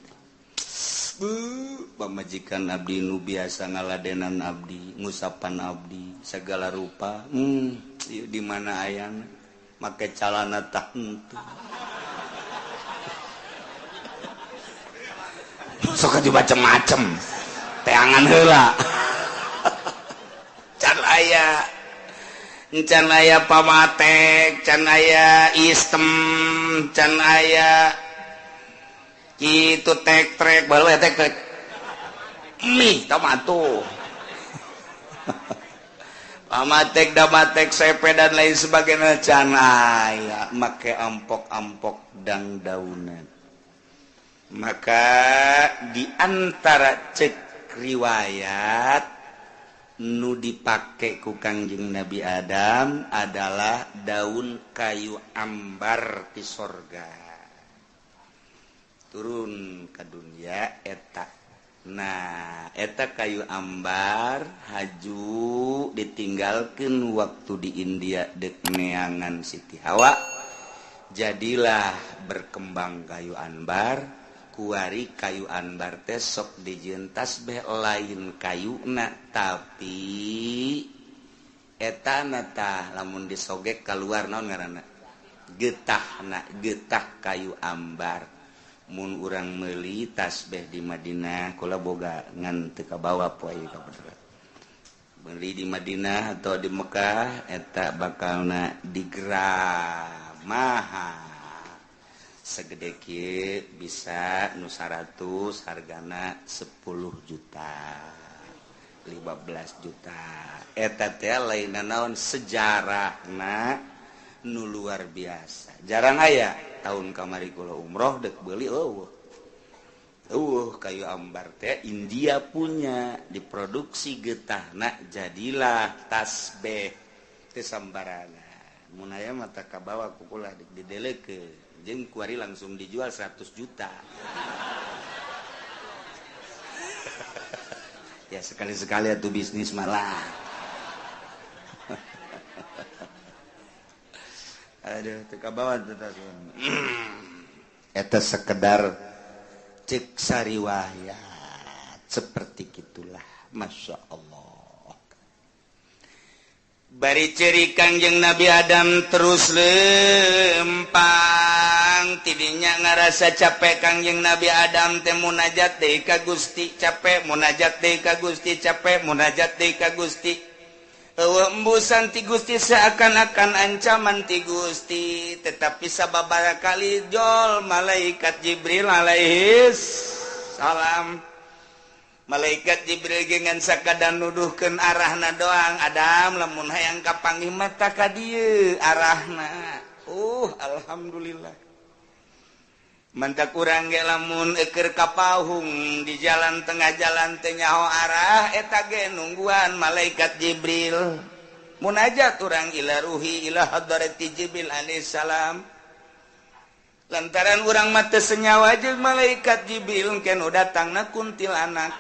pamajikan abdi nu biasa ngaladenan abdi ngusapan abdi segala rupa di mana ayana make calana tah henteu sok atuh macem-macem teangan heula can aya can aya pamatek can aya istem can aya kitu tek trek baru ya tek trek mie tomato pamatek damatek sepe dan lain sebagainya can aya make ampok-ampok dang daunan. Maka diantara cek riwayat nu dipake ku Kangjeng Nabi Adam adalah daun kayu ambar di sorga turun ke dunia eta. Nah eta kayu ambar haju ditinggalkan waktu di India dek neangan Siti Hawa jadilah berkembang kayu ambar. Kuari kayu anbar teh sok dijieun tasbih lain kayuna tapi etana tah lamun disogek keluar naon ngaranna getahna getah kayu ambar. Mun urang meuli tasbih di Madinah kula boga ngan teu kabawa poe ka bener beli di Madinah atau di Mekah eta bakalna digerak mahal segede kieu bisa nu 100 hargana 10 juta 15 juta eta teh lain naon sejarahna nu luar biasa jarang aya tahun kamari kula umroh dek beuli eueuh eueuh kayu ambar teh India punya diproduksi getahna jadilah tasbih teh sambarangan mun aya mah tah kabawa ku kula didelekeun jeung kuari langsung dijual 100 juta. Ya sekali-sekali atuh bisnis malah. Aduh teu kabawa teh eta sekedar cek sariwayat seperti gitulah. Masya Allah. Bari ciri Kangjeng Nabi Adam terus lempang Datang tidinya ngarasa capek Kangjeng Nabi Adam teh munajat deui ka Gusti, capek munajat deui ka Gusti, capek munajat deui ka Gusti. Eueuh embusan ti Gusti seakan-akan ancaman ti Gusti, tetapi sababaraha kali jol malaikat Jibril alaihis salam. Malaikat Jibril gengan sakadar nuduhkeun arahna doang, Adam lamun hayang kapanggih mata ka dieu arahna. Alhamdulillah. Mantak urang ge lamun eukeur ka pahung di jalan tengah jalan teh nyaho arah eta ge nungguan malaikat Jibril. Munajat urang ila ruhi ila hadrati Jibril alaihissalam. Lantaran urang mah teu senyawa jeung malaikat Jibril engke nu datangna kuntilanak.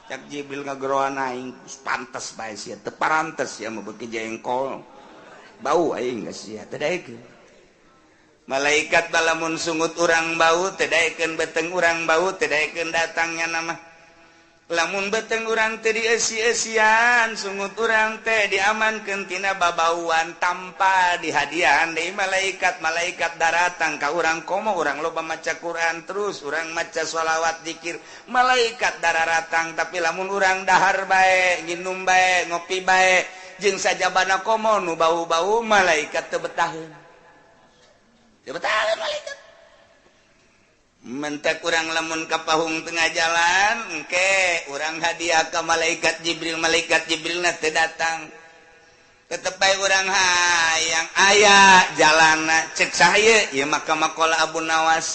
Cak Jibril ngageroan aing pantes bae sia teu parantes sia mah beuki jengkol. Bau aing geus sia teu daekeun. Malaikat balamun sungut urang bau teu daekeun, beteng urang bau teu daekeun datangnya nama. Lamun beteng urang teu dieusi-eusian, sungut urang teh diamankeun tina babauan tanpa dihadiahan deui malaikat. Malaikat daratang ka urang komo urang loba maca Quran terus urang maca sholawat zikir, malaikat dararatang. Tapi lamun urang dahar bae, nginum bae, ngopi bae jeung sajabana komo nu bau-bau, malaikat teu betaheun. Teu betaheun malaikat. Mentak urang lamun ka pahung tengah jalan engke urang hadiah ka malaikat Jibril, malaikat Jibril na teu datang. Tetep bae urang hayang aya jalana cek saha ieu maka maqala Abu Nawas.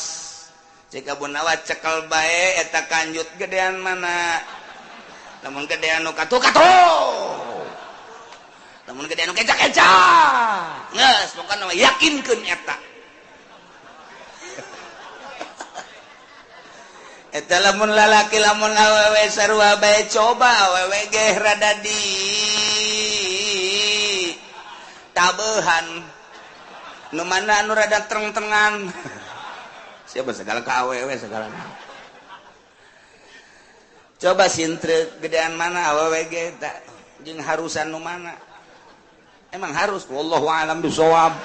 Cek Abu Nawas cekel bae eta kanjut gedean mana. Lamun gedean nu katuh-katuh. Lamun gedean nu keca-keca. Geus pokona mah yakinkeun eta. Eta lamun lalaki lamun awewe sarua bae coba awewe ge rada di tabehan. Nu mana anu rada treng-trengan. Siapa segala ka awewe segala. Coba sintre gedean mana awewe ge ta jeung harusan nu mana. Emang harus wallahu alam bisawab.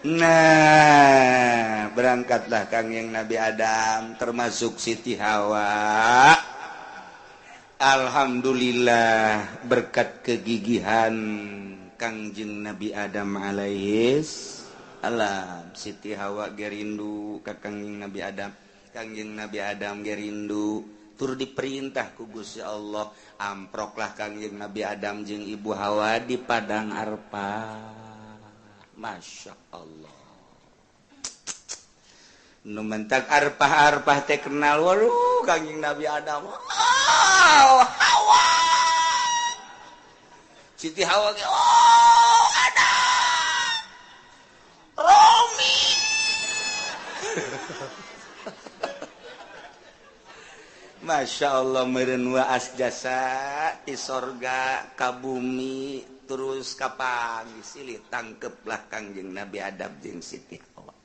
Nah, berangkatlah Kangjeng Nabi Adam termasuk Siti Hawa. Alhamdulillah berkat kegigihan Kangjeng Nabi Adam alaihis salam. Siti Hawa gerindu ka Kangjeng Nabi Adam. Kangjeng Nabi Adam gerindu tur diperintah ku Gusti Allah, amproklah Kangjeng Nabi Adam jeung Ibu Hawa di padang Arfah. Masya Allah. Nu mentak arpah-arpah teh kenal waduh Kangjeng Nabi Adam. Oh, Hawa. Siti Hawa ge oh Adam. Romi. Masya Allah meureun waas jasa ti sorga ka bumi terus kapanggih silih tangkeplah Kangjeng Nabi Adam jeung Siti Hawa.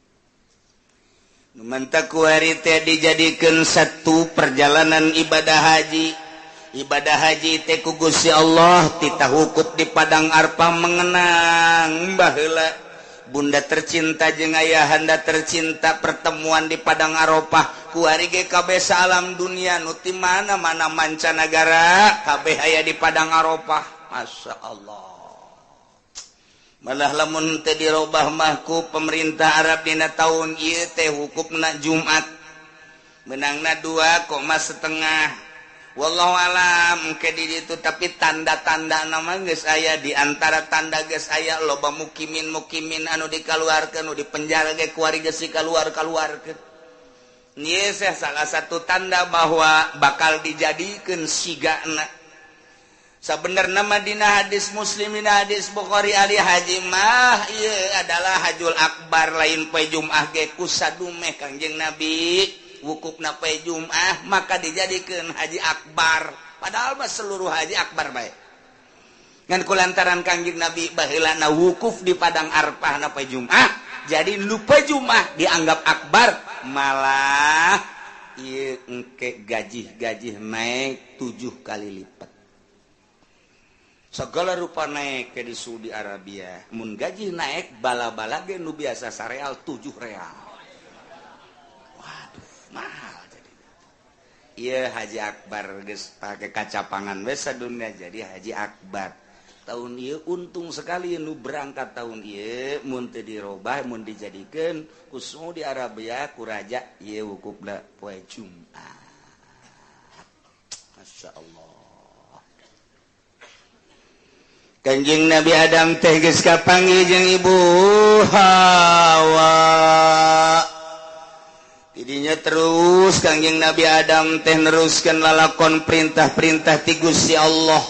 Nu mantak kuari teh dijadikeun satu perjalanan ibadah haji. Ibadah haji teh ku Gusti Allah titah wukuf di padang Arfah mengenang baheula bunda tercinta jeung ayahanda tercinta pertemuan di padang Arafah. Kuari ge kabeh alam dunia nu ti mana-mana mancanagara kabeh aya di padang Arafah. Masya Allah. Malah lamun teh dirobah mah ku pemerintah Arab dina taun ieu teh hukupna Jumat. Menangna 2,5. Wallahu alam ke di ditu, tapi tanda-tanda nama geus aya, di antara tanda geus aya loba mukimin-mukimin anu dikaluarkeun, nu dipenjara ge kuari geus dikaluar-kaluarkeun. Ieu salah satu tanda bahwa bakal dijadikeun sigana. Sabenerna mah dina hadis Muslim, dina hadis Bukhari ali haji mah ieu adalah hajul akbar, lain poe Jumat ge kusadumeh Kangjeng Nabi wukufna poe Jumat maka dijadikeun haji akbar. Padahal mah seluruh haji akbar bae. Ngan kulantaran Kangjeng Nabi baheulana wukuf di padang Arfah na poe Jumat, jadi nu poe Jumat dianggap akbar, malah ieu engke gajih-gajih naik 7 kali lipat. Segala rupa naik ke di Saudi Arabia. Mun gaji naik, bala-bala ge nu biasa sareal 7 real. Waduh, mahal. Jadi iya, Haji Akbar geus pakai kacapangan we dunia. Jadi Haji Akbar tahun ieu untung sekali nu berangkat tahun ieu. Mun teu dirobah, mun dijadikeun ku Saudi Arabia, ku raja ieu wukufna poe Jumat. Masya Allah. Kanjeng Nabi Adam teh geus kapanggih jeung Ibu Hawa. Tidinya terus Kangjeng Nabi Adam teh neruskan lalakon perintah-perintah ti Gusti Allah.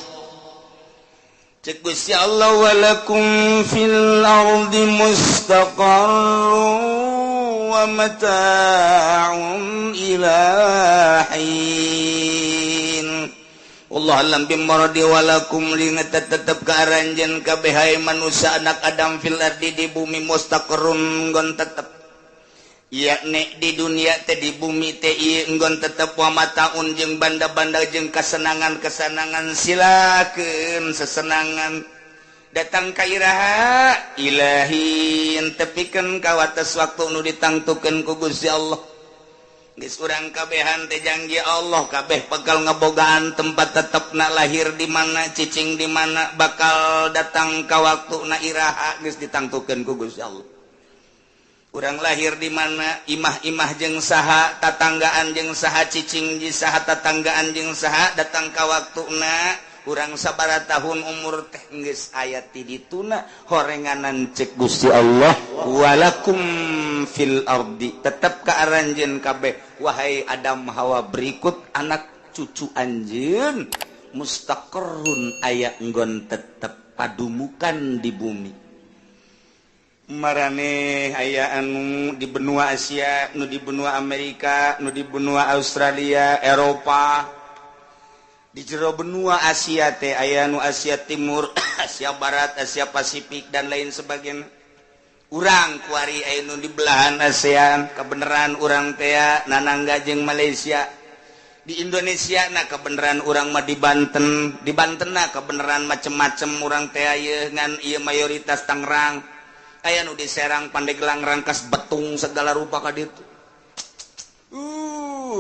Cek Gusti Allah, walakum fil ardi mustaqarrun wa mata'un ila hin. Allahu a'lam bimuradi. Walakum tetep ka aranjeun kabeh manusia anak Adam, fil ardi di bumi, mustaqarrun nggon tetep, yakni di dunia teh, di bumi teh nggon tetep, wa mataun jeung banda-banda jeung kesenangan-kesenangan, silakeun sesenangan datang ka iraha, ilahin tepikeun ka wates waktu nu ditangtukeun ku Gusti Allah. Geus urang kabehan teh janji Allah, kabeh bakal ngebogaan tempat tetepna, lahir di mana, cicing di mana, bakal datang ka waktu na iraha, geus ditangtukeun ku Gusti Allah. Urang lahir di mana, imah-imah jeung saha, tatanggaan jeung saha, cicing di saha, tatanggaan jeung saha, datang ka waktuna urang sabaraha tahun umur teh geus aya ti dituna horenganan. Cek Gusti Allah, walakum fil ardi tetep ka aranjeun kabeh, wahai Adam, Hawa, berikut anak cucu anjeun, mustaqarrun aya nggon tetep padumukan di bumi. Marane aya anu di benua Asia, nu di benua Amerika, nu di benua Australia, Eropa. Di jero benua Asia teh aya nu Asia Timur, Asia Barat, Asia Pasifik, dan lain sebagainya. Urang kuari aya nu di belahan ASEAN, kebenaran urang teh nanangga jeung Malaysia. Di Indonesia, nah, kebenaran urang mah di Banten. Di Banten, nah, kebenaran macem-macem urang teh ngan ieu mayoritas Tangerang. Aya nu di Serang, Pandeglang, Rangkas Betung, segala rupa ka ditu.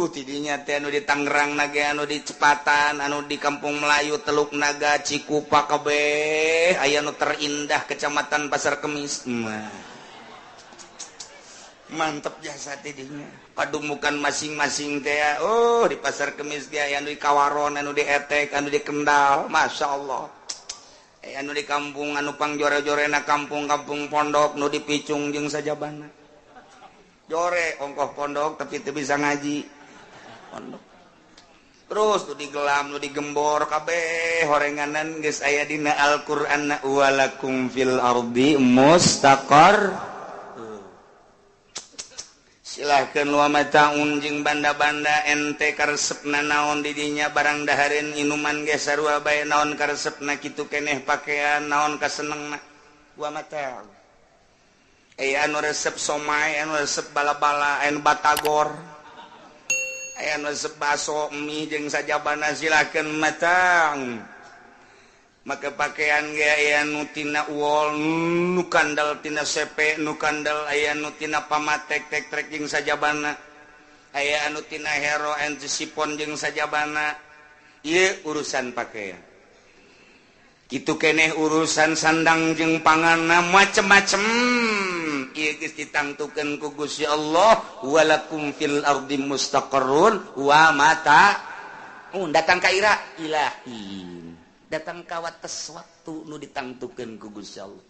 Tidinya teh anu di Tangerang nage, anu di Cepatan, anu di Kampung Melayu, Teluk Naga, Cikupa, kabeh aya nu terindah Kecamatan Pasar Kemis. Mah mantep jasa tidinya padumukan masing-masing teh. Oh, di Pasar Kemis dia anu di Kawaron, anu di Etek, anu di Kendal, Masya Allah. Anu di kampung anu pangjore-jorena kampung-kampung pondok, nu di Picung jeung sajabana jore ongkoh pondok tapi teu bisa ngaji pondok terus nu di Gelam, nu di Gembor, kabeh horenganan geus aya dina Al-Qur'an, walakum fil ardi mustaqar. Silahkan, wa mataun jeung banda-banda ente karesepna naon didinya, barang dahareun, inuman ge sarua bae, naon karesepna kitu keneh, pakaian naon kasenengna, wa mata. Aya anu resep somai, anu resep bala-bala, anu batagor, aya anu resep baso, mie jeung sajabana, silakan matang. Maka pakaian ge aya nu tina wol, nu kandel tina sepe, nu kandel aya nu tina pamatek, tek trek jeung sajabana, aya anu tina hero, anu sipon jeung sajabana. Ieu urusan pakaian. Kitu keneh urusan sandang jeung panganna, macem-macem. Ieu geus ditangtukeun ku Gusti Allah, walakum fil ardi mustaqarrun wa mata datang ka ira ilahi datang ka wates waktu nu ditangtukeun ku Gusti Allah.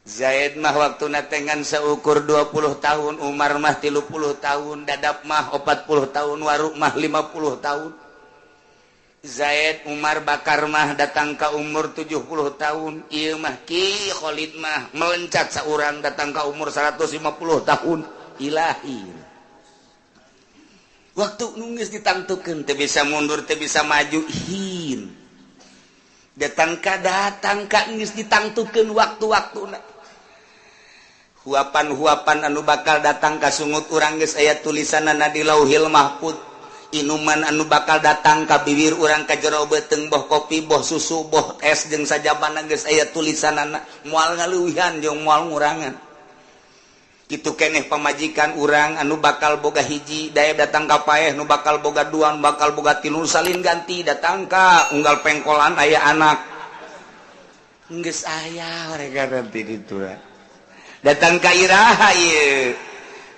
Zaid mah waktu natengan seukur 20 tahun, Umar mah 30 tahun, Dadap mah 40 tahun, Waruk mah 50 tahun. Zaid, Umar, Bakar mah datang ke umur 70 tahun. Ieu mah Ki Khalid mah melencat seorang datang ke umur 150 tahun. Ilahi waktu nu geus ditangtukeun, teu bisa mundur, teu bisa maju. Hin datang ka datang ka geus ditangtukeun waktu-waktu. Huapan-huapan anu bakal datang ka sungut urang geus aya tulisanana di Lauhil Mahfud. Inuman anu bakal datang ka bibir urang ka jero beuteung, boh kopi, boh susu, boh es jeung sajabana, geus aya tulisanana, moal ngaleuwihan jeung moal ngurangan. Kitu keneh pamajikan urang anu bakal boga hiji daya datang ka paeh, nu bakal boga dua, nu bakal boga tilu, salin ganti datang ka unggal pengkolan aya anak, geus aya mereka nanti ditu datang ka iraha ieu.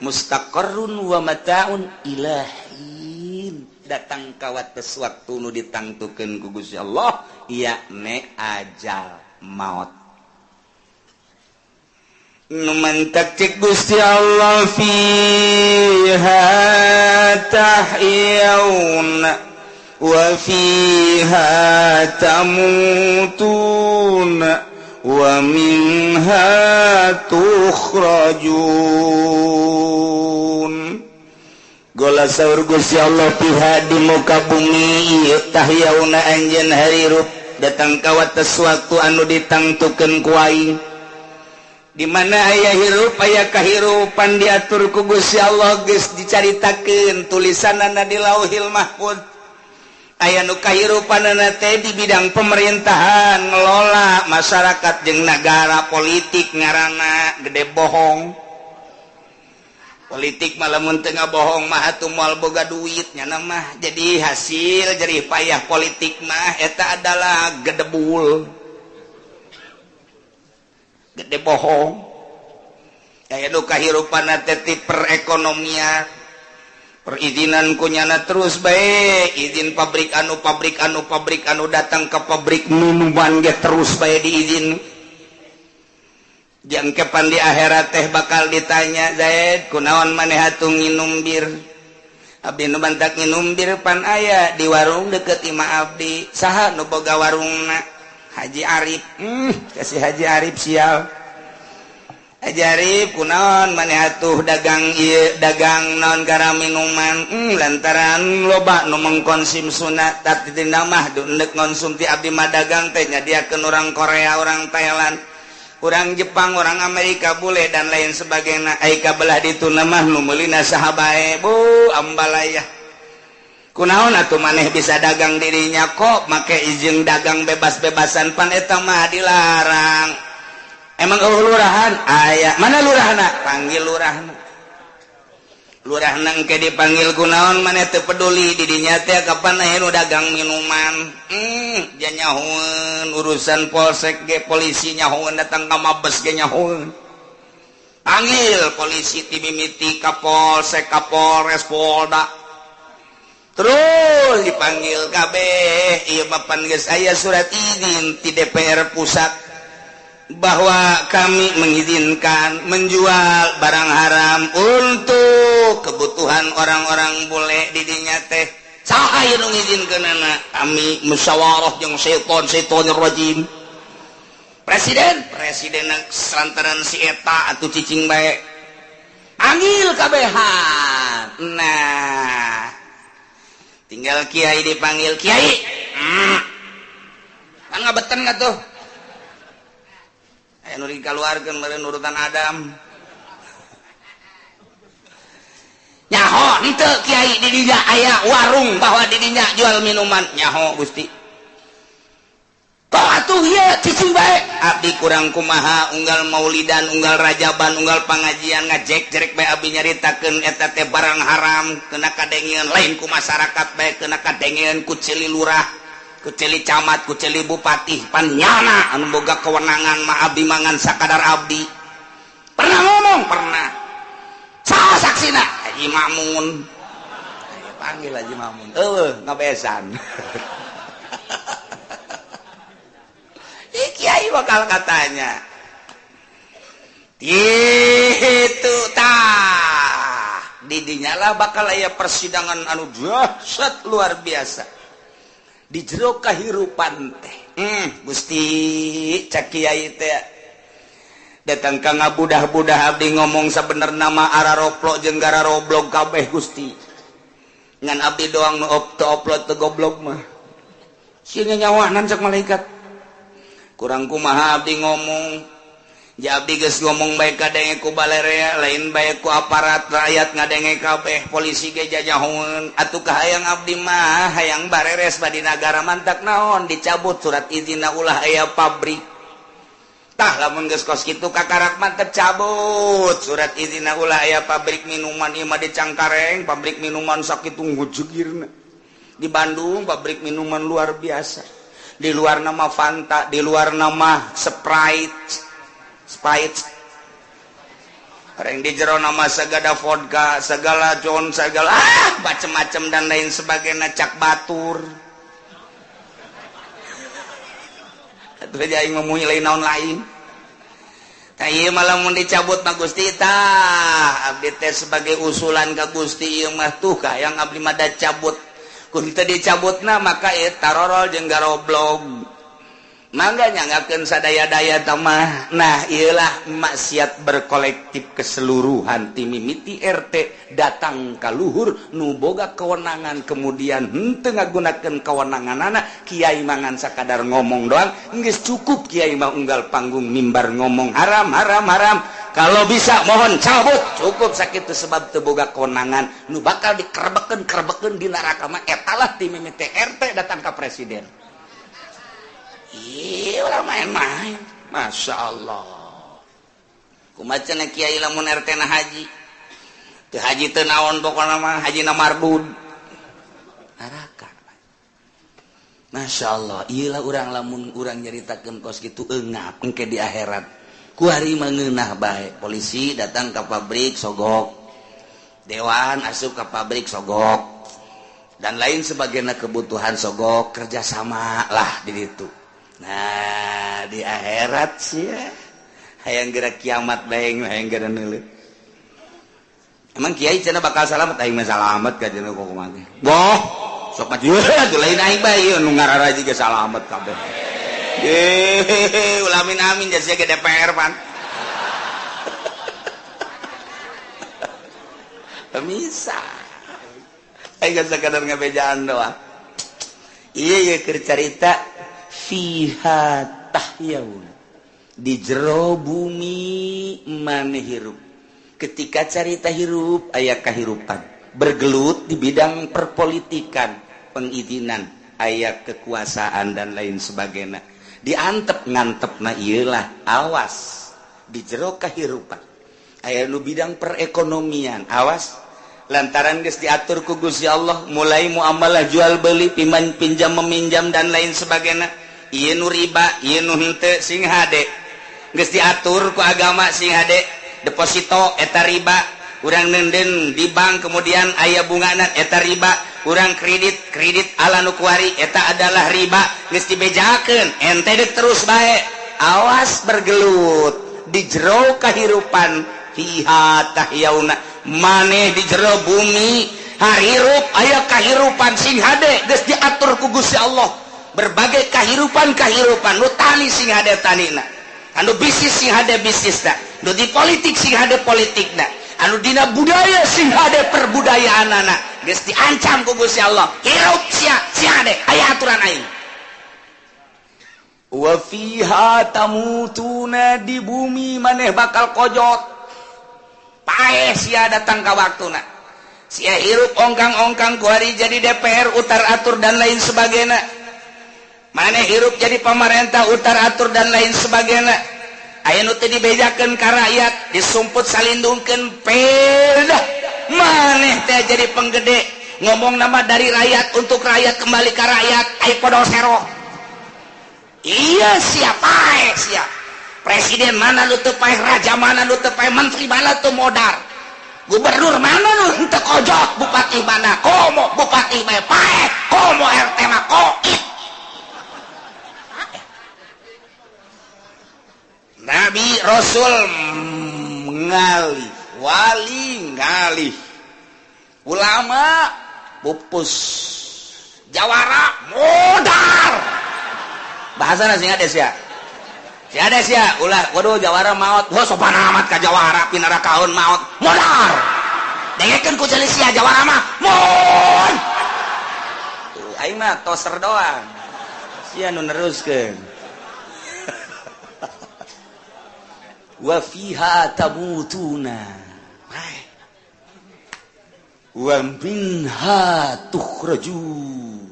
Mustaqarrun wa mataun ilahin, datang ka wates waktu nu ditangtukeun ku Gusti Allah, yakni ajal maut. Nu mantak cek Gusti Allah, fiha tahyauna wa fiha tamutuna wa minha tukhrajun. Gola saur Gusti Allah, fiha di muka bumi ieu, tahyauna anjeun harirup datang ka wates waktu anu ditangtukeun ku aing. Di mana aya hirup, aya kahirupan diatur ku Gusti Allah, geus dicaritakeun tulisanana di Lauhil Mahfud. Aya nu kahirupanana teh di bidang pemerintahan, ngelola masyarakat jeung nagara, politik ngaranna, gede bohong. Politik malah mun teu ngabohong mah atuh moal boga duit nya mah. Jadi hasil jerih payah politik mah eta adalah gedebul, gede bohong. Aya nu kahirupanna teh ti perekonomian, perizinan kunyana terus bae, izin pabrik anu, pabrik anu, pabrik anu, datang ke pabrik minuman ge terus bae diizin. Jangkepan di akhirat teh bakal ditanya, "Zaid, kunaon maneh atuh nginum bir?" "Abdi nu mantak nginum bir pan aya di warung deket imah abdi." "Saha nu boga warungna?" "Haji Arif." Kasih Haji Arif sial. "Haji Arif, kunaon maneh atuh dagang ieu, dagang naon gara minuman?" Lantaran loba nu mengkonsumsuna, tapi mah ndek ngonsumti abdi mah dagang teh nyadiakeun orang Korea, orang Thailand, orang Jepang, orang Amerika, bule dan lain sebagainya. Ai ka belah ditu mah nu meulina saha bae, bu ambalaya." "Kunaon atuh maneh bisa dagang dirinya, kok make izin dagang bebas-bebasan? Pan eta mah dilarang." "Emang euweuh lurahan?" "Aya." "Mana lurahna? Panggil lurahna." Lurahna engke dipanggil, "Kunaon maneh teu peduli didinya teh kapan aya nu dagang minuman?" Dia nyahoeun urusan polsek ge, polisi nyahoeun, datang ka Mabes ge nyahoeun. Panggil polisi ti mimiti Kapolsek, Kapolres, Polda, terus dipanggil kabeh. Ieu mah pan geus aya surat izin ti DPR pusat bahwa kami mengizinkan menjual barang haram untuk kebutuhan orang-orang bule didinya teh. Saha nu ngizinkeunana?" "Kami musyawarah jeung seton, setonir rajim, presiden, presiden lantaran si eta atuh cicing bae." Panggil kabehan. Nah, tinggal kiai dipanggil. "Kiai, Kan ngabeten nggak tuh? Aya nu dikaluarkeun meureun urutan Adam. Nyaho henteu, kiai, di dinya aya warung, bahwa di dinya jual minuman?" "Nyaho, Gusti." "Kok atuh ieu cicing bae?" "Abdi kurang kumaha, unggal maulidan, unggal rajaban, unggal pengajian ngajek jerek bae abdi nyaritakeun eta teh barang haram, kena kadengeun lain ku masyarakat bae, kena kadengeun ku ceuli lurah, ku ceuli camat, ku ceuli bupati. Pan nyana anu boga kewenangan mah, abdi mangan sakadar abdi." "Pernah ngomong?" "Pernah." "Saha saksina?" "Haji Mamun." Ayo panggil Haji Mamun. Eueuh, ngabesan. Ih, kiai bakal katanya itu tah didinya lah bakal aya persidangan anu dahsyat luar biasa di jero kahirupan teh. Gusti, cak kiai teh, datang ka ngabudah-budah abdi ngomong sabenerna nama araroplok jeung gararoblog kabeh, Gusti, ngan abdi doang nu teu oplot, teu goblok mah sieun nyawanan." Cak malaikat, "Kurang kumaha abdi ngomong Abdi geus ngomong bae kadenge ku balerea lain bae ku aparat rakyat ngadenge kabeh polisi ge jajahoeun atuh kahayang abdi mah hayang bareres badi nagara mantak naon dicabut surat izinna ulah aya pabrik. Tah lamun geus kos kitu kakarak mah tercabut surat izinna ulah aya pabrik minuman ieu mah di Cangkareng pabrik minuman sakitu ngujegirna. Di Bandung pabrik minuman luar biasa. Di luar nama Fanta, di luar nama Sprite. Sprite. Orang di jero nama segala vodka, segala John, segala macem-macem dan lain sebagainya cak batur. Atuh aja aing memuhi lain naon lain. Tah ieu mah lamun dicabut mah Gusti tah abdi teh sebagai usulan ka Gusti ieu mah tuh kahayang abdi mah da cabut. Ku teu dicabutna maka ieu tarorol jeung garoblog. Mangga nyanggakeun sadaya-daya tamah. Nah ieulah maksiat berkolektif keseluruhan ti mimiti RT datang ka luhur nu boga kewenangan kemudian henteu ngagunakeun kewenanganana kiai mangan sakadar ngomong doang geus cukup kiai mah unggal panggung mimbar ngomong haram haram haram kalau bisa mohon cabut cukup sakitu sebab teu boga kewenangan nu bakal dikerebekeun-kerebekeun di neraka mah etalah ti mimiti RT datang ka presiden. Iya, orang main-main. Masya Allah. Kumaha cenah kiai lamun RT na haji. Teu haji teu naon pokona mah hajina mardud. Neraka. Masya Allah. Ieu lah urang lamun urang nyaritakeun kos kitu eungap engke di akhirat. Kuari mah ngeunah bae. Polisi datang ka pabrik sogok. Dewan asup ka pabrik sogok. Dan lain sebagainya kebutuhan sogok kerjasama lah di ditu. Nah di akhirat sih ya. Hayang gerak kiamat bae hayang gerak neuleuh. Emang kiai cenah bakal salamet aing mah salamet ka cenah kok kumaha. Boh, sok maju atuh lain aing bae ieu nu ngararaji ge salamet kabeh. Ye, ulah amin amin jasa ge DPR pan. Pemisah. Aing geus sakadar ngabejaan doang. Ieu ye keur carita fiha tahyaun di jero bumi maneh hirup. Ketika carita hirup aya kahirupan bergelut di bidang perpolitikan pengizinan aya kekuasaan dan lain sebagainya diantep ngantepna ieulah awas di jero kahirupan aya nu bidang perekonomian awas lantaran geus diatur ku Gusti Allah mulai muamalah jual beli piman pinjam meminjam dan lain sebagainya ieu nu riba ieu nu henteu sing hade geus diatur ku agama sing hade deposito eta riba urang nenden di bank kemudian aya bungana eta riba urang kredit kredit ala nu kuari eta adalah riba geus dibejakeun ente deuk terus bae awas bergelut di jero kahirupan fiha tahyauna maneh di jero bumi harirup aya kahirupan sing hade geus diatur ku Gusti Allah berbagai kahirupan-kahirupan nu tani sing hade tanina anu bisnis sing hade bisnisna nu di politik sing hade politikna anu dina budaya sing hade perbudayaanana geus diancam ku Gusti Allah hirup sia sing hade aya aturan aing wa fiha tamutuna di bumi maneh bakal kojot paeh sia datang ka waktuna sia hirup ongkang-ongkang kuari jadi DPR utar atur dan lain sebagainya maneh hirup jadi pamarentah utar atur dan lain sebagainya aya nu teu dibejakeun ka rakyat disumput salindungkeun pedah maneh teh jadi penggede ngomong nama dari rakyat untuk rakyat kembali ka rakyat ai podol seroh iya sia paeh sia presiden mana lu teu paeh raja mana lu teu paeh menteri mana tuh modar gubernur mana lu teu kojot bupati mana komo bupati mah paeh komo RT mah koit. Nabi Rasul ngalih wali ngalih ulama pupus jawara modar bahasana sing ades ya si ades ya ulah waduh jawara maot oh sopan amat ka jawara pinara kaun maot modar dengekeun ku ceuli sia jawara mah mun tuh aing mah toser doang sia nu neruskeun. Wa fiha tamutuna wa minha tukhrajun.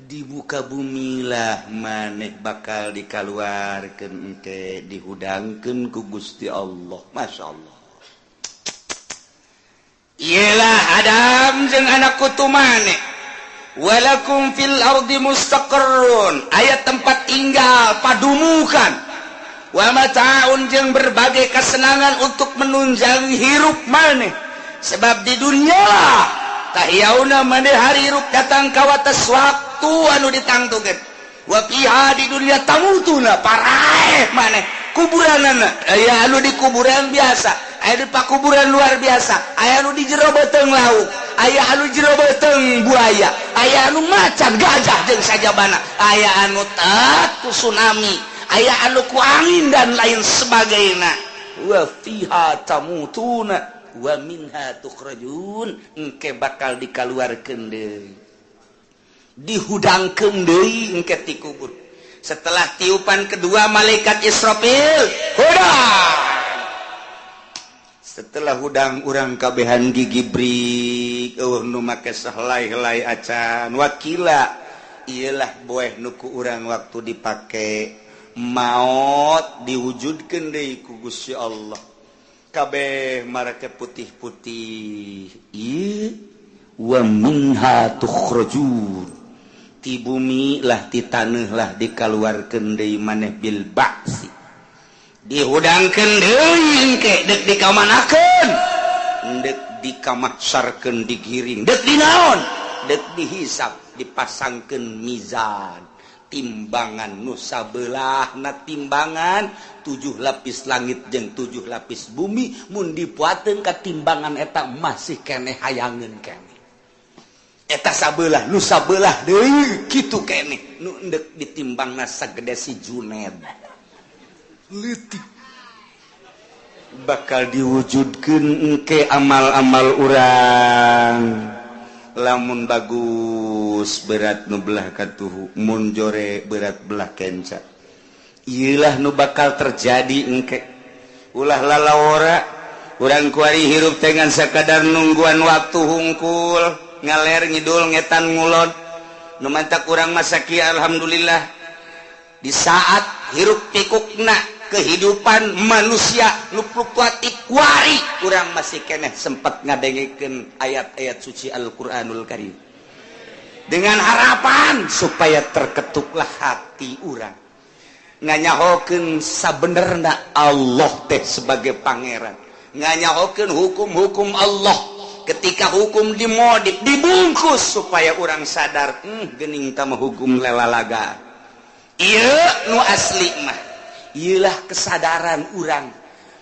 Di muka bumi lah maneh bakal dikaluarkeun engke dihudangkeun ku Gusti Allah. Masya Allah. Iyalah Adam jeung anak kutu maneh. Walakum fil ardi mustaqarrun, aya tempat tinggal padumukan. Wa mata'un jeung berbagai kesenangan untuk menunjang hirup maneh. Sebab di dunia tahyauna maneh hirup datang ka wates waktu anu ditangtukeun. Wa fiha di dunia tamutuna paraeh maneh kuburanana aya anu di kuburan biasa, aya di pakuburan luar biasa, aya anu di jero beuteung laut, aya anu jero beuteung buaya, aya anu macan gajah jeung sajabana, aya anu tat ku tsunami, aya anu ku angin dan lain sebagainya. Wa fiha tamutuna wa minha tukhrajun, engke bakal dikaluarkeun deui, dihudangkeun deui engke ti kubur. Setelah tiupan kedua malaikat Israfil, hudang. Setelah hudang urang kabehan gigi brik, eueuh nu make sahelai-helai acan. Wakila iyalah boeh nu ku urang waktu dipake maot diwujudkeun deui ku Gusti Allah. Kabeh marake putih-putih. Ieu wa minha tukhrajun. Ti bumi lah ti taneuh lah dikaluarkeun deui maneh bil ba'si. Dihudangkeun deui engke deuk dikamanakeun? Deuk dikamahsarkeun digiring. Deuk dinaon? Deuk dihisab, dipasangkeun mizan. Timbangan nu sabelahna timbangan 7 lapis langit jeung 7 lapis bumi mun dipuateun ka timbangan eta masih keneh hayangeun keneh. Eta sabelah nu sabelah deui kitu keneh nu endek ditimbangna sagede si Juned. Leutik bakal diwujudkeun engke amal-amal urang. Lamun bagus berat nu belah katuhu, mun jore berat belah kenca. Iyalah nu bakal terjadi engke. Ulah lalawora urang kuari hirup dengan sakadar nungguan waktu hungkul, ngaler ngidul ngetan ngulon. Nu mantak urang masaki alhamdulillah di saat hirup pikukna kehidupan manusia nu fluktuatif kuari urang masih keneh sempat ngadengekeun ayat-ayat suci Al-Qur'anul Karim dengan harapan supaya terketuklah hati urang nganyahokeun sabenerna Allah teh sebagai pangeran, nganyahokeun hukum-hukum Allah ketika hukum dimodif dibungkus supaya urang sadar geuning tah mah hukum lelalaga ieu nu asli mah. Iyalah kesadaran urang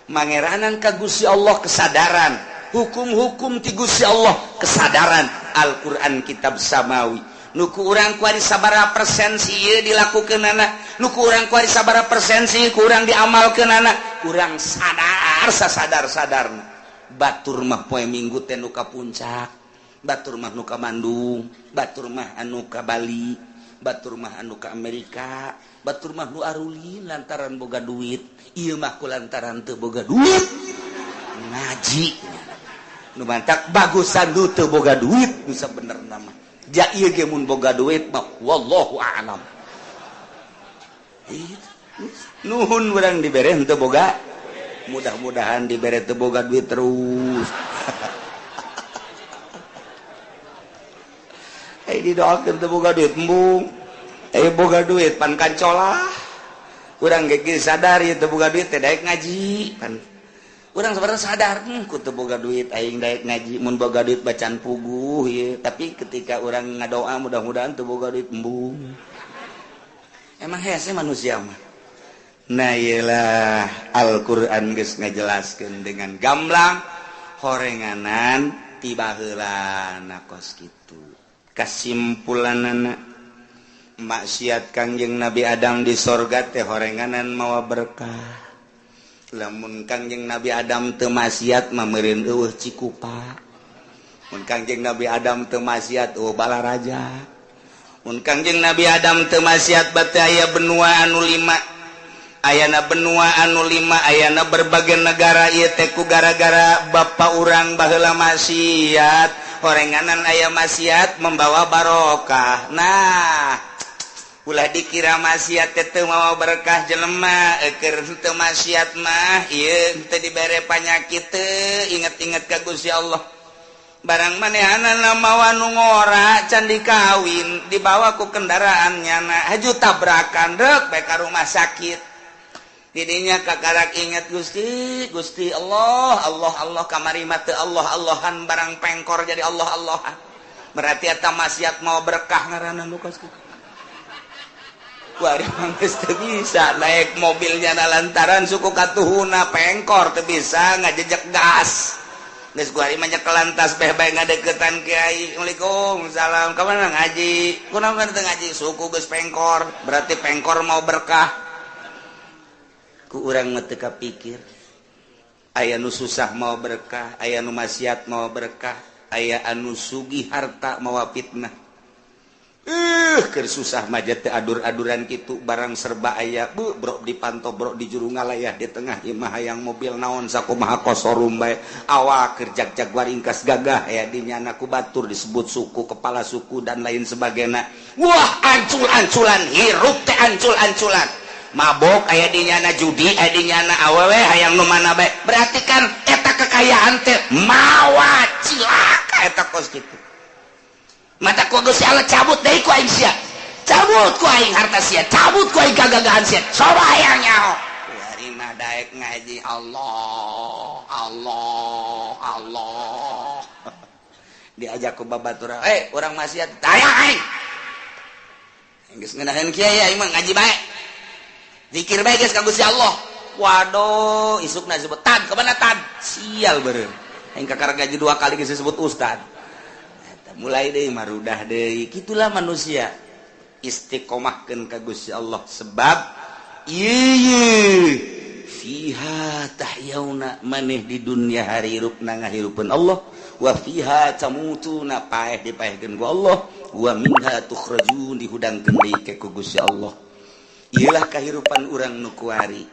mangeranan ka Gusti Allah, kesadaran hukum-hukum ti Gusti Allah, kesadaran Al-Qur'an kitab samawi nu ku urang kuari sabaraha persen ieu dilakukeunana, nu ku urang kuari sabaraha persen sih ku urang diamalkeunana, urang sadar sasadar-sadarna. Batur mah poe Minggu teh nu ka Puncak, batur mah nu ka Bandung, batur mah anu ka Bali, batur mah anu ka Amerika, batur mah nu arulin lantaran boga duit, ieu mah ku lantaran teu boga duit ngaji. Nu mantak bagusan nu teu boga duit nu sabenerna mah. Ja ieu ge mun boga duit mah wallahu a'lam. Nuhun urang dibere henteu boga, mudah-mudahan dibere teu boga duit terus. Didoakeun teu boga duit embung, boga duit pan kancolah. Urang ge sadar ieu teu boga duit teh daek ngaji pan. Urang sebenarnya sadar ku teu boga duit aing daek ngaji, mun boga duit bacaan puguh ieu. Tapi ketika urang ngadoa mudah-mudahan teu boga duit embung. Emang hese manusia mah. Nah iyalah Al-Qur'an geus ngajelaskeun dengan gamblang horenganan tiba heula kos kitu. Kasimpulanana maksiat Kangjeng Nabi Adam di sorga teh horenganan mawa berkah. Lamun Kangjeng Nabi Adam teu maksiat mah meureun eueuh Cikupa. Mun Kangjeng Nabi Adam teu maksiat eueuh Balaraja. Mun Kangjeng Nabi Adam teu maksiat bate aya benua anu 5. Ayana benua anu 5, ayana berbagai negara. Ieu teh ku gara-gara bapak urang baheula maksiat. Horenganan aya maksiat membawa barokah. Nah, ulah dikira maksiat teh teu mawa berkah. Jelema keur teu maksiat mah ieu teu dibere panyakit teu inget-inget ka Gusti Allah. Barang manehanana mawa nu ngora, can dikawin, dibawa ku kendaraan nyana, haju tabrakan, rek bae ka rumah sakit. Didinya kakarak inget Gusti, Gusti Allah, Allah, Allah. Kamari mah teu Allah Allahan, barang pengkor jadi Allah Allahan. Berarti eta maksiat mawa berkah ngaranna nu kos kitu. Kuari mah geus teu bisa naik mobilnya na lantaran suku katuhuna pengkor, teu bisa ngajejek gas. Geus kuari mah nyekel lantas beh bae ngadeukeutan kiai. Waalaikumsalam, ka mana? Ngaji. Kunaon teu ngaji? Suku geus pengkor. Berarti pengkor mawa berkah. Ku urang mah teu kapikir. Aya nu susah mawa berkah, aya nu maksiat mawa berkah, aya anu sugih harta mawa fitnah. Keur susah mah teh adur-aduran kitu, barang serba aya bu, bro dipanto, bro di juru ngalayah di tengah imah, hayang mobil naon sakumaha kosorum bae, awak keur jag-jag waringkas gagah aya di nyana, ku batur disebut suku, kepala suku, dan lain sebagainya. Wah, ancul-anculan hirup teh, ancul-anculan, mabok aya di nyana, judi aya di nyana, awewe hayang nu mana bae. Berarti kan eta kekayaan teh mawa cilaka. Eta kos kitu mata ku Gusti Allah cabut deui ku aing sia, cabut ku aing harta sia, cabut ku aing kagagahan sia, coba hayang nyaho. Kuari mah daek ngaji, Allah Allah Allah. Diajak ku babaturan, eh, urang maksiat, taya aing geus ngeunaheun kiai, aing mah ngaji bae, zikir bae geus ka Gusti Allah. Waduh, isukna disebut tad kemana tad, sial beureum aing kakara gaji dua kali geus disebut ustad. Eta mulai deui marudah deui. Kitulah manusia, istiqomahkeun ka Gusti Allah, sebab ieu fiha tahyauna, maneh di dunia harirupna ngahirupeun Allah, wa fiha tamutuna, paeh dipaehkeun ku Allah, wa minha tukhrajun, dihudangkeun deui ke ku Gusti Allah. Iyalah kahirupan urang nu kuari.